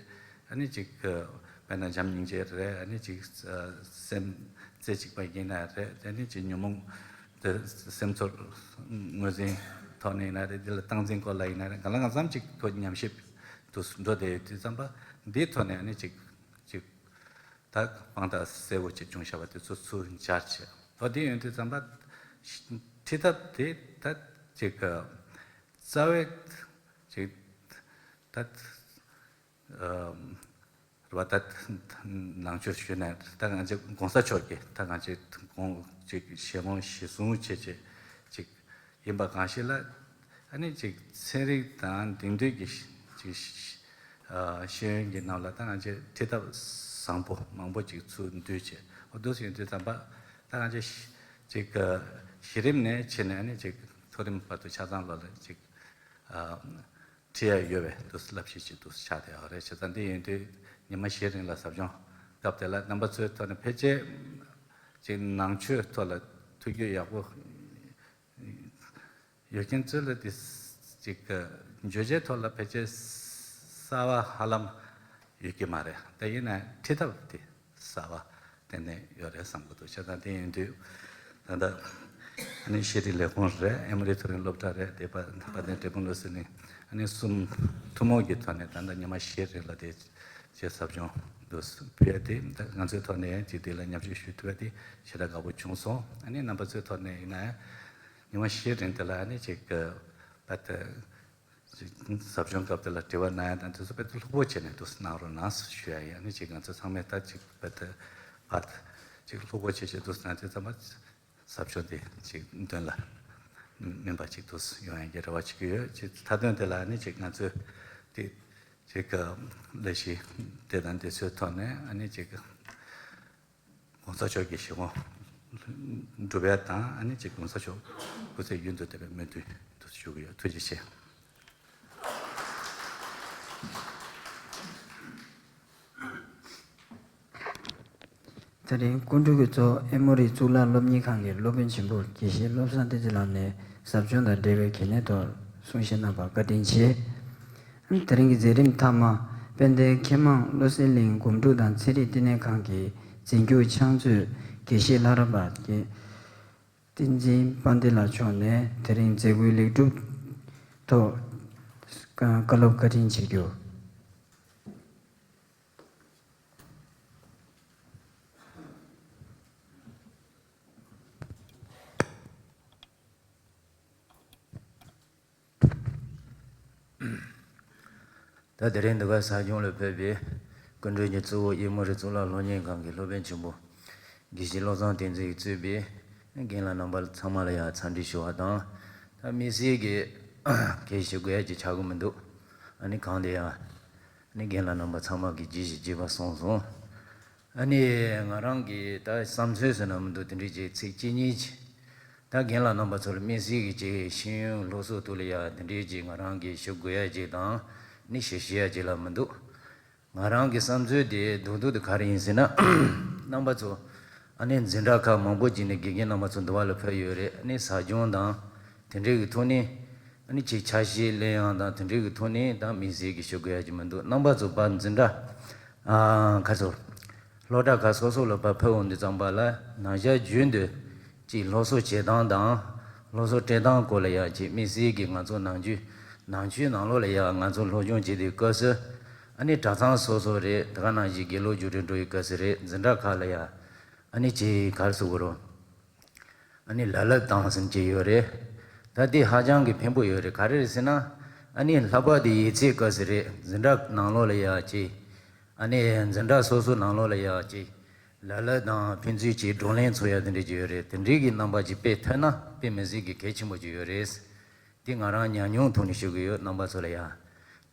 ཨ་ནི་ཅིག་དཔེར་ན་བྱམས་སྙིང་རྗེ་རེད། ཨ་ནི་ཅིག་སེམས་རྩེ་གཅིག་པ་ཡིན་ན་རེད། ཨ་ནི་ཅིག་ཉོན་མོངས་དེ་སེམས་ཚོར་ངོས་འཛིན་ཐོག་ནས་ཡིན་ན་རེད། འདི་ལ་སྟངས་འཛིན་སྐོར་ལ་ཡིན་ན་རེད། གང་ལ་གང་འཚམ་ཅིག་ཁོ་ཉམས་ཞིབ་དུ་འགྲོ་བསྡད་ཡོད་དུས་ཙམ་པ་འདིའི་ཐོག་ནས་ཨ་ནི་ཅིག་ཅིག་ད་དཔང་རྟགས་གསལ་བོ་ཅིག་བྱུང་བཞག་པ་དེ་ཚོ་ཚུར་སྦྱར་བྱས། ཨོ་དེ་ཡོང་དུས་ཙམ་པ་ཁྲིད་ཐབས་དེ་ད་ཅིག་རྩ་བའི་ཅིག་ད་རེད་པ། ད་ནང་ཆོས་ཞུས་ན་ད་ང་ཚོ་གོང་ས་མཆོག་གིས་ད་ང་ཚོས་དགོངས་ཅིག་བཞེས་དགོངས་གཞི་བཟུང་བྱས་བྱས་ཅིག་ཡིན་པ་གང་ཞིག་ལ། ཨ་ནི་ཅིག་ཚན་རིག་དང་དེང་དུས་ཀྱི་ཅིག་ཨ་ཤེས་ཡོན་གྱི་ནང་ལ་ད་ང་ཚོས་ཁྲིད་ཐབས་བཟང་པོ་མང་པོ་ཅིག་ཚུར་བསྡུས་བྱས། འོ་འདུག་ཟིན་དུས་ཙམ་པ་ད་ང་ཚོས་ཅིག་གཞི་རིམ་ནས་བྱས་ནས་ཨ་ནི་ཅིག་མཐོ་རིམ་བར་དུ་ཆ་ཚང་ལོ་ལ་ཅིག་ཨ་ཁྲིད་ཡ་ཡོད་པའི་འདུག་བསླབ་གཞི་ཅིག་འདུག་ཆགས་བསྡད་ཡོད་རེད། བྱས་ཙང་འདི་ཡིན་དུས་ཉི་མ་བཞིའི་རིང་ལ་ཟབ་སྦྱོང་སྐབས་དེ་ལ་རྣམ་པ་ཚོའི་ཐོག་ནས་ཕལ་ཆེར་ཅིག་ནང་ཆོས་ཐོག་ལ་ཐུགས་རྒྱུས་ཡག་པོ་ཡོད་མཁན་ཚོ་ལ་དེ་ཅིག་གི་བརྗོད་བྱའི་ཐོག་ལ་ཕལ་ཆེར་གསར་བ་ཧ་ལམ་ཡོད་ཀྱི་མ་རེད། དེ་ཡིན་ན་ཁྲིད་ཐབས་དེ་གསར་བ་ཏན་ཏན་ཡོད་རེད་བསམ་གྱི་འདུག་བྱས་ཙང་དེ་ཡིན་དུས་ད་ལྟ་ཨ་ནི་ཤེས་རིག་ལས་ཁུངས་རེད། ཨེ་མོ་རི་མཐོ་རིམ་སློབ་གྲྭ་རེད། དེ་དཔལ་ལྡན་འབྲས་སྤུངས་སློབ་གསོ་གླིང་། ཨ་ནི་གསུམ་ཐུན་མོང་གི་ཐོག་ནས་ད་ལྟ་ཉི་མ་བཞིའི་རིང་ལ་དེ་ཅིག་ཟབ་སྦྱོང་དུ་ཕུལ་ཡ་དེ་ད་ང་ཚོའི་ཐོག་ནས་ཅིག་དེ་ལ་མཉམ་ཞུགས་ཞུ་ཐུབ་པ་དེ་ཞེ་དྲག་དགའ་པོ་བྱུང་སོང་། ཨ་ནི་རྣམ་པ་ཚོའི་ཐོག་ནས་ཡིན་ན་ཉི་མ་བཞིའི་རིང་དེ་ལ་ཨ་ནི་ཅིག་གི་པ་དེ་ཟབ་སྦྱོང་སྐབས་དེ་ལ་དྲི་བ་གནང་ཡ་དང་དེ་ཚོ་དཔེ་ལྷུག་པོ་བྱས་ནས་འདུག་གནང་རོགས་གནང་ཞུ་ཡ་ཡིན། ཨ་ནི་ཅིག་ང་ཚོ་ཚང་མས་ད་ཅིག་དཔེ་དེ་བར་ཅིག་ལྷུག་པོ་བྱས་བྱས་འདུག་གནང་དུས་ཙམ་པ་ཟབ་སྦྱོང་དེ་ཅིག་དོན་ལ་སྨིན་པ་ཅིག་འདུག་ཡོང་ཡ་གི་རེ་བ་ཅིག་ཡོད། ཅིག་མཐའ་དོན་དེ་ལ་ཨ་ནི་ཅིག་ང་ཚོས་དེ་ཅིག་ལས་གཞི་དེ་དང་དེ་ཚོའི་ཐོག་ནས་ཨ་ནི་ཅིག་གོང་ས་མཆོག་གི་བཞེད་དགོངས་སྒྲུབ་ཡ་དང་། ཨ་ནི་ཅིག་གོང་ས་མཆོག་སྐུ་ཚེ་ཡུན་དུ་བརྟན་པའི་སྨོན་འདུན་དུ་ཞུ་གི་ཡོད། ཐུགས་རྗེ་ཆེ། དེ་རིང་སྐུ་མགྲོན་གྱི་གཙོ་བོ་ཨེ་མོ་རི་གཙུག་ལག་སློབ་གཉེར་ཁང་གི་སློབ་དཔོན་ཆེན་པོ་དགེ་བཤེས་བློ་བཟང་བསྟན་འཛིན་ལགས་ནས་ཟབ་སྦྱོང་དང་འབྲེལ་བའི་གལ་གནད་ཐོག་གསུང་བཤད་གནང་བར་བཀའ་དྲིན་ཆེ། དེ་རིང་གི་མཛད་རིམ་མཐའ་མ་དཔལ་ལྡན་མཁས་མང་བློ་གསལ་གླིང་སྒོམ་སྒྲུབ་དང་ཚན་རིག་བསྟི་གནས་ཁང་གི་འཛིན་སྐྱོང་ཕྱག་མཛོད་དགེ་བཤེས་ལྷ་རམས་པ་བསྟན་འཛིན་དཔལ་ལྡན་ལགས་མཆོག་ནས་དེ་རིང་མཛད་སྒོའི་ལེགས་གྲུབ་ཐོག་བཀའ་སློབ་བཀའ་དྲིན་ཆེ་ཞུ། ད་དེ་རིང་འདི་ག་ཟབ་སྦྱོང་ལ་ཕེབས་པའི་ སྐུ་མགྲོན་གྱི་གཙོ་བོ་དབྱིན་མོ་རི་གཙུག་ལག་སློབ་གཉེར་ཁང་གི་སློབ་དཔོན་ཆེན་པོ་དགེ་བཤེས་བློ་བཟང་བསྟན་འཛིན་གྱིས་གཙོས་པའི་རྒན་ལགས་རྣམ་པ་ཚང་མ་ལ་ཡང་འཚམས་འདྲི་ཞུ་བ་དང་། ད་དམིགས་བསལ་གྱི་གལ་ཞུ་དགོས་ཡ་ཅིག་ཆགས་ཀྱི་མི་འདུག་ཨ་ནི་གང་དེ་ཡང་ཨ་ནི་རྒན་ལགས་རྣམ་པ་ཚང་མ་གིས་རྒྱས་ཤིང་རྒྱས་པ་གསུངས་སོང་། ཨ་ནི་ང་རང་གི་ད་བསམ་ཚུལ་ཟེར་ན་མི་འདུག་དེ་འདྲའི་ཅིག་ཚིག་གཅིག་གཉིས་ཅིག་ད་རྒན་ལགས་རྣམ་པ་ཚོ་ལ་དམིགས་བསལ་གྱི་ཅིག་ཤེས་ཡོན་སློབ་གསོ་ཐོག་ལ་ཡ་དེ་འདྲའི་ཅིག་ང་རང་གིས་ཞུ་དགོས་ཡ་ཅིག་དང་ནི་ཞུ་ཤེས་ཡ་ཅིག་ལ་མི་འདུག་ང་རང་གི་བསམ་ཚུལ་དེ་རྡོག་རྡོག་དེ་ག་རེ་ཡིན་ཟེར་ན། རྣམ་པ་ཚོ་ཨ་ནི་འཛིན་གྲྭ་ཁག་མང་པོ་ཅིག་ནས་དགེ་རྒན་རྣམ་པ་ཚོ་འདི་བ་ལ་ཕེབས་ཡོད་རེད། ཨ་ནི་ཟབ་སྦྱོང་དང་དེ་འདྲའི་གི་ཐོག་ནས་ཨ་ནི་ཅིག་ཆ་ཤས་ལེན་ཡང་དང་དེ་འདྲའི་གི་ཐོག་ནས་ད་དམིགས་བསལ་གྱི་ཞུ་དགོས་ཡ་ཅིག་མི་འདུག་རྣམ་པ་ཚོ་ཕར་འཛིན་གྲྭ་ཨ་ཁ་སོ་སློབ་གྲྭ་ཁག་སོ་སོ་ལ་ཕར་ཕེབས་འོང་དུས་ཙམ་པ་ལ་ནང་ཤག་རྒྱུན་དུ་ཅིག་སློབ་གསོ་བྱེད་སྟངས་དང་སློབ་གསོ་སྤྲད་སྟངས་སྐོར་ལ་ཡང་ཅིག་དམིགས་བསལ་གྱིས་ང་ཚོ་ནང་ཆོས་ནང་ཆོས་ནང་ལོགས་ལ་ཡང་ང་ཚོ་སློབ་སྦྱོང་བྱེད་དུས་སྐབས་སུ་ཨ་ནི་གྲྭ་ཚང་སོ་སོ་རེད། དེ་ག་ནང་བཞིན་དགེ་སློབ་བརྒྱུད་འཕྲིན་འགྲོ་བའི་སྐབས་སུ་རེད། འཛིན་གྲྭ་ཁག་ལ་ཡང་ཨ་ནི་ཅིག་ག་རེ་ཟེར་དགོས་རེད། ཨ་ནི་ལ་ལབ་བཏང་ཟིན་གྱི་ཡོད་རེད། ད་དེ་ཧ་ཅང་གི་ཕན་པོ་ཡོད་རེད། ག་རེ་རེད་ཟེར་ན། ཨ་ནི་ལྷག་པར་དུ་ཡིག་ཚད་སྐབས་སུ་རེད། འཛིན་གྲྭ་ནང་ལོགས་ལ་ཡ་ཅིག་ཨ་ནི་འཛིན་གྲྭ་སོ་སོ་ནང་ལོགས་ལ་ཡ་ཅིག་ལ་ལ་དང་ཕན་ཚུན་གྱི་བགྲོ་གླེང་ཚོགས་ཡ་དེ་འདྲ་ཅིག་ཡོད་རེད། དེ་འདྲའི་གི་རྣམ་པ་ཅིག་དཔེ་ཐོན་ན་དཔེ་མི་སྲིད་ཀྱི་གལ་ཆེན་པོ་ཅིག་ཡོད་རེད། དེ་ང་རང་ཉམས་མྱོང་ཐོག་ནས་ཞུ་གི་ཡོད། རྣམ་པ་ཚོ་ལ་ཡ།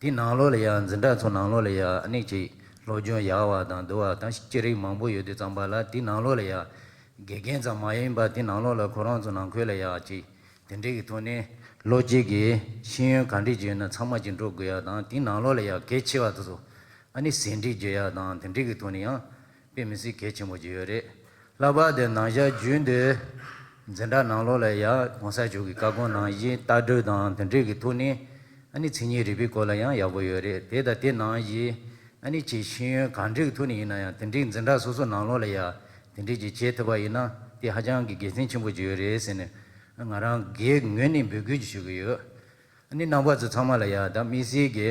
དེ་ནང་ལོགས་ལ་ཡ་འཛིན་གྲྭ་ཚོ་ནང་ལོགས་ལ་ཡ་ཨ་ནི་ཅིག་སློབ་སྦྱོང་ཡག་བ་དང་འདུ་བ་དང་ཅི་རིགས་མང་པོ་ཡོད་དུས་ཙམ་པ་ལ་དེ་ནང་ལོགས་ལ་ཡ་དགེ་རྒན་ཙམ་མ་ཡིན་པ་དེ་ནང་ལོགས་ལ་ཁོ་རང་ཚོ་ནང་ཁུལ་ལ་ཡ་ཅིག་དེ་འདྲའི་གི་ཐོག་ནས་སློབ་སྤྱི་གི་ཤེས་ཡོན་ག་འདྲས་ཅིག་ཡོད་ན་ཚང་མ་ཅིག་འགྲོ་དགོས་ཡ་དང་དེ་ནང་ལོགས་ལ་ཡ་གལ་ཆེ་བ་དེ་ཚོ་ཨ་ནི་ཟིན་བྲིས་བརྗོད་ཡ་དང་དེ་འདྲའི་གི་ཐོག་ནས་ཡང་དཔེ་མི་སྲིད་གལ་ཆེན་པོ་ཅིག་ཡོད་རེད། ལྷག་པར་དུ་ནང་ཤག་རྒྱུན་དུ་འཛིན་གྲྭ་ནང་ལོགས་ལ་ཡ་གོང་ས་མཆོག་གི་བཀའ་དགོངས་ནང་བཞིན་ལྟ་གྲུབ་དང་དེ་འདྲའི་གི་ཐོག་ནས་ཨ་ནི་མཚན་ཉིད་རིག་པའི་སྐོར་ལ་ཡང་ཡག་པོ་ཡོད་རེད། དེ་དང་དེ་ནང་བཞིན་ཨ་ནི་ཅིག་ཤེས་ཡོན་གང་འདྲའི་གི་ཐོག་ནས་ཡིན་ན་ཡང་དེ་འདྲའི་འཛིན་གྲྭ་སོ་སོ་ནང་ལོགས་ལ་ཡ་དེ་འདྲའི་ཅིག་བྱེད་ཐུབ་པ་ཡིན་ན་དེ་ཧ་ཅང་གི་དགེ་མཚན་ཆེན་པོ་ཅིག་ཡོད་རེད་ཟེར་ནས་ང་རང་སྒེར་ངོས་ནས་འབོད་སྐུལ་ཅིག་ཞུ་གི་ཡོད། ཨ་ནི་རྣམ་པ་ཚོ་ཚང་མ་ལ་ཡ་ད་དམིགས་བསལ་གྱི་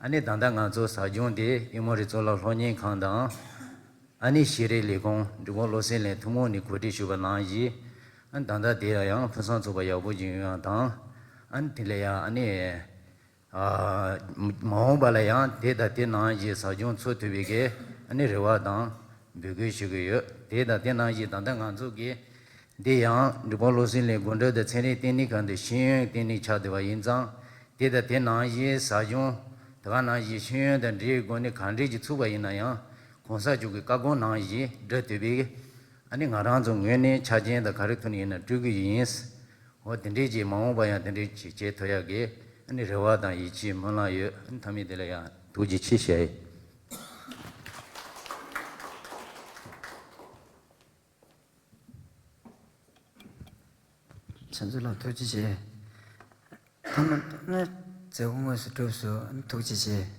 ཨ་ནི་ད་ལྟ་ང་ཚོ་ཟབ་སྦྱོང་དེ་དབྱིན་མོ་རི་གཙུག་ལག་སློབ་གཉེར་ཁང་དང་། ཨ་ནི་ཤེས་རིག་ལས་ཁུངས་འབྲི་གུང་བློ་གསལ་གླིང་ཐུན་མོང་ནས་གོ་སྒྲིག་ཞུས་པ་ནང་བཞིན། ཨ་ནི་ད་ལྟ་དེ་ལ་ཡང་ཕུན་སུམ་ཚོགས་པ་ཡག་པོ་ཅིག་ཡོང་ཡག་དང་། ཨ་ནི་དེ་ལ་ཡང་ཨ་ནི་ཨ་མ་འོངས་པ་ལ་ཡང་དེ་དང་དེ་ནང་བཞིན་ཟབ་སྦྱོང་འཚོགས་ཐུབ་པའི་གི་ཨ་ནི་རེ་བ་དང་འབོད་སྐུལ་ཞུ་གི་ཡོད། དེ་དང་དེ་ནང་བཞིན་ད་ལྟ་ང་ཚོ་གི་འདི་ཡང་འབྲི་གུང་བློ་གསལ་གླིང་སྒོ་འགྲམ་དུ་ཚན་རིག་ལྟེ་གནས་ཁང་དུ་ཤེས་ཡོན་ལྟེ་གནས་ཆགས་བསྡད་པ་ཡིན་ཙང་། དེ་དང་དེ་ནང་བཞིན་ཟབ་སྦྱོང་དེ་ག་ནང་བཞིན་ཤེས་ཡོན་དང་འབྲེལ་བའི་སྒོ་ནས་གང་འདྲས་ཀྱི་ཚུགས་པ་ཡིན་ན་ཡང་གོང་ས་མཆོག་གི་བཀའ་དགོངས་ནང་བཞིན་སྒྲུབ་ཐུབ་པའི་ཨ་ནི་ང་རང་ཚོ་ངོས་ནས་ཆ་རྐྱེན་དང་ག་རེ་ཐོན་ཡིན་ན་སྤྲོད་ཀྱི་ཡིན། འོ་དེ་འདྲས་ཀྱི་མ་འོངས་པ་ཡང་དེ་འདྲས་ཀྱི་བྱེད་ཐུབ་ཡག་གི་ཨ་ནི་རེ་བ་དང་ཡིད་ཆེས་སྨོན་ལམ་ཡོད། ཨ་ནི་མཐའ་མའི་དེ་ལ་ཡང་ཐུགས་རྗེ་ཆེ་ཞུ་ཡ་ཡིན། ཁྱེད་ཚོ་ལ་ཐུགས་རྗེ་ཆེ། ཐོག་མ་ནས་མཛད་སྒོ་དངོས་སུ་གྲུབ་སོང་། ཐུགས་རྗེ་ཆེ།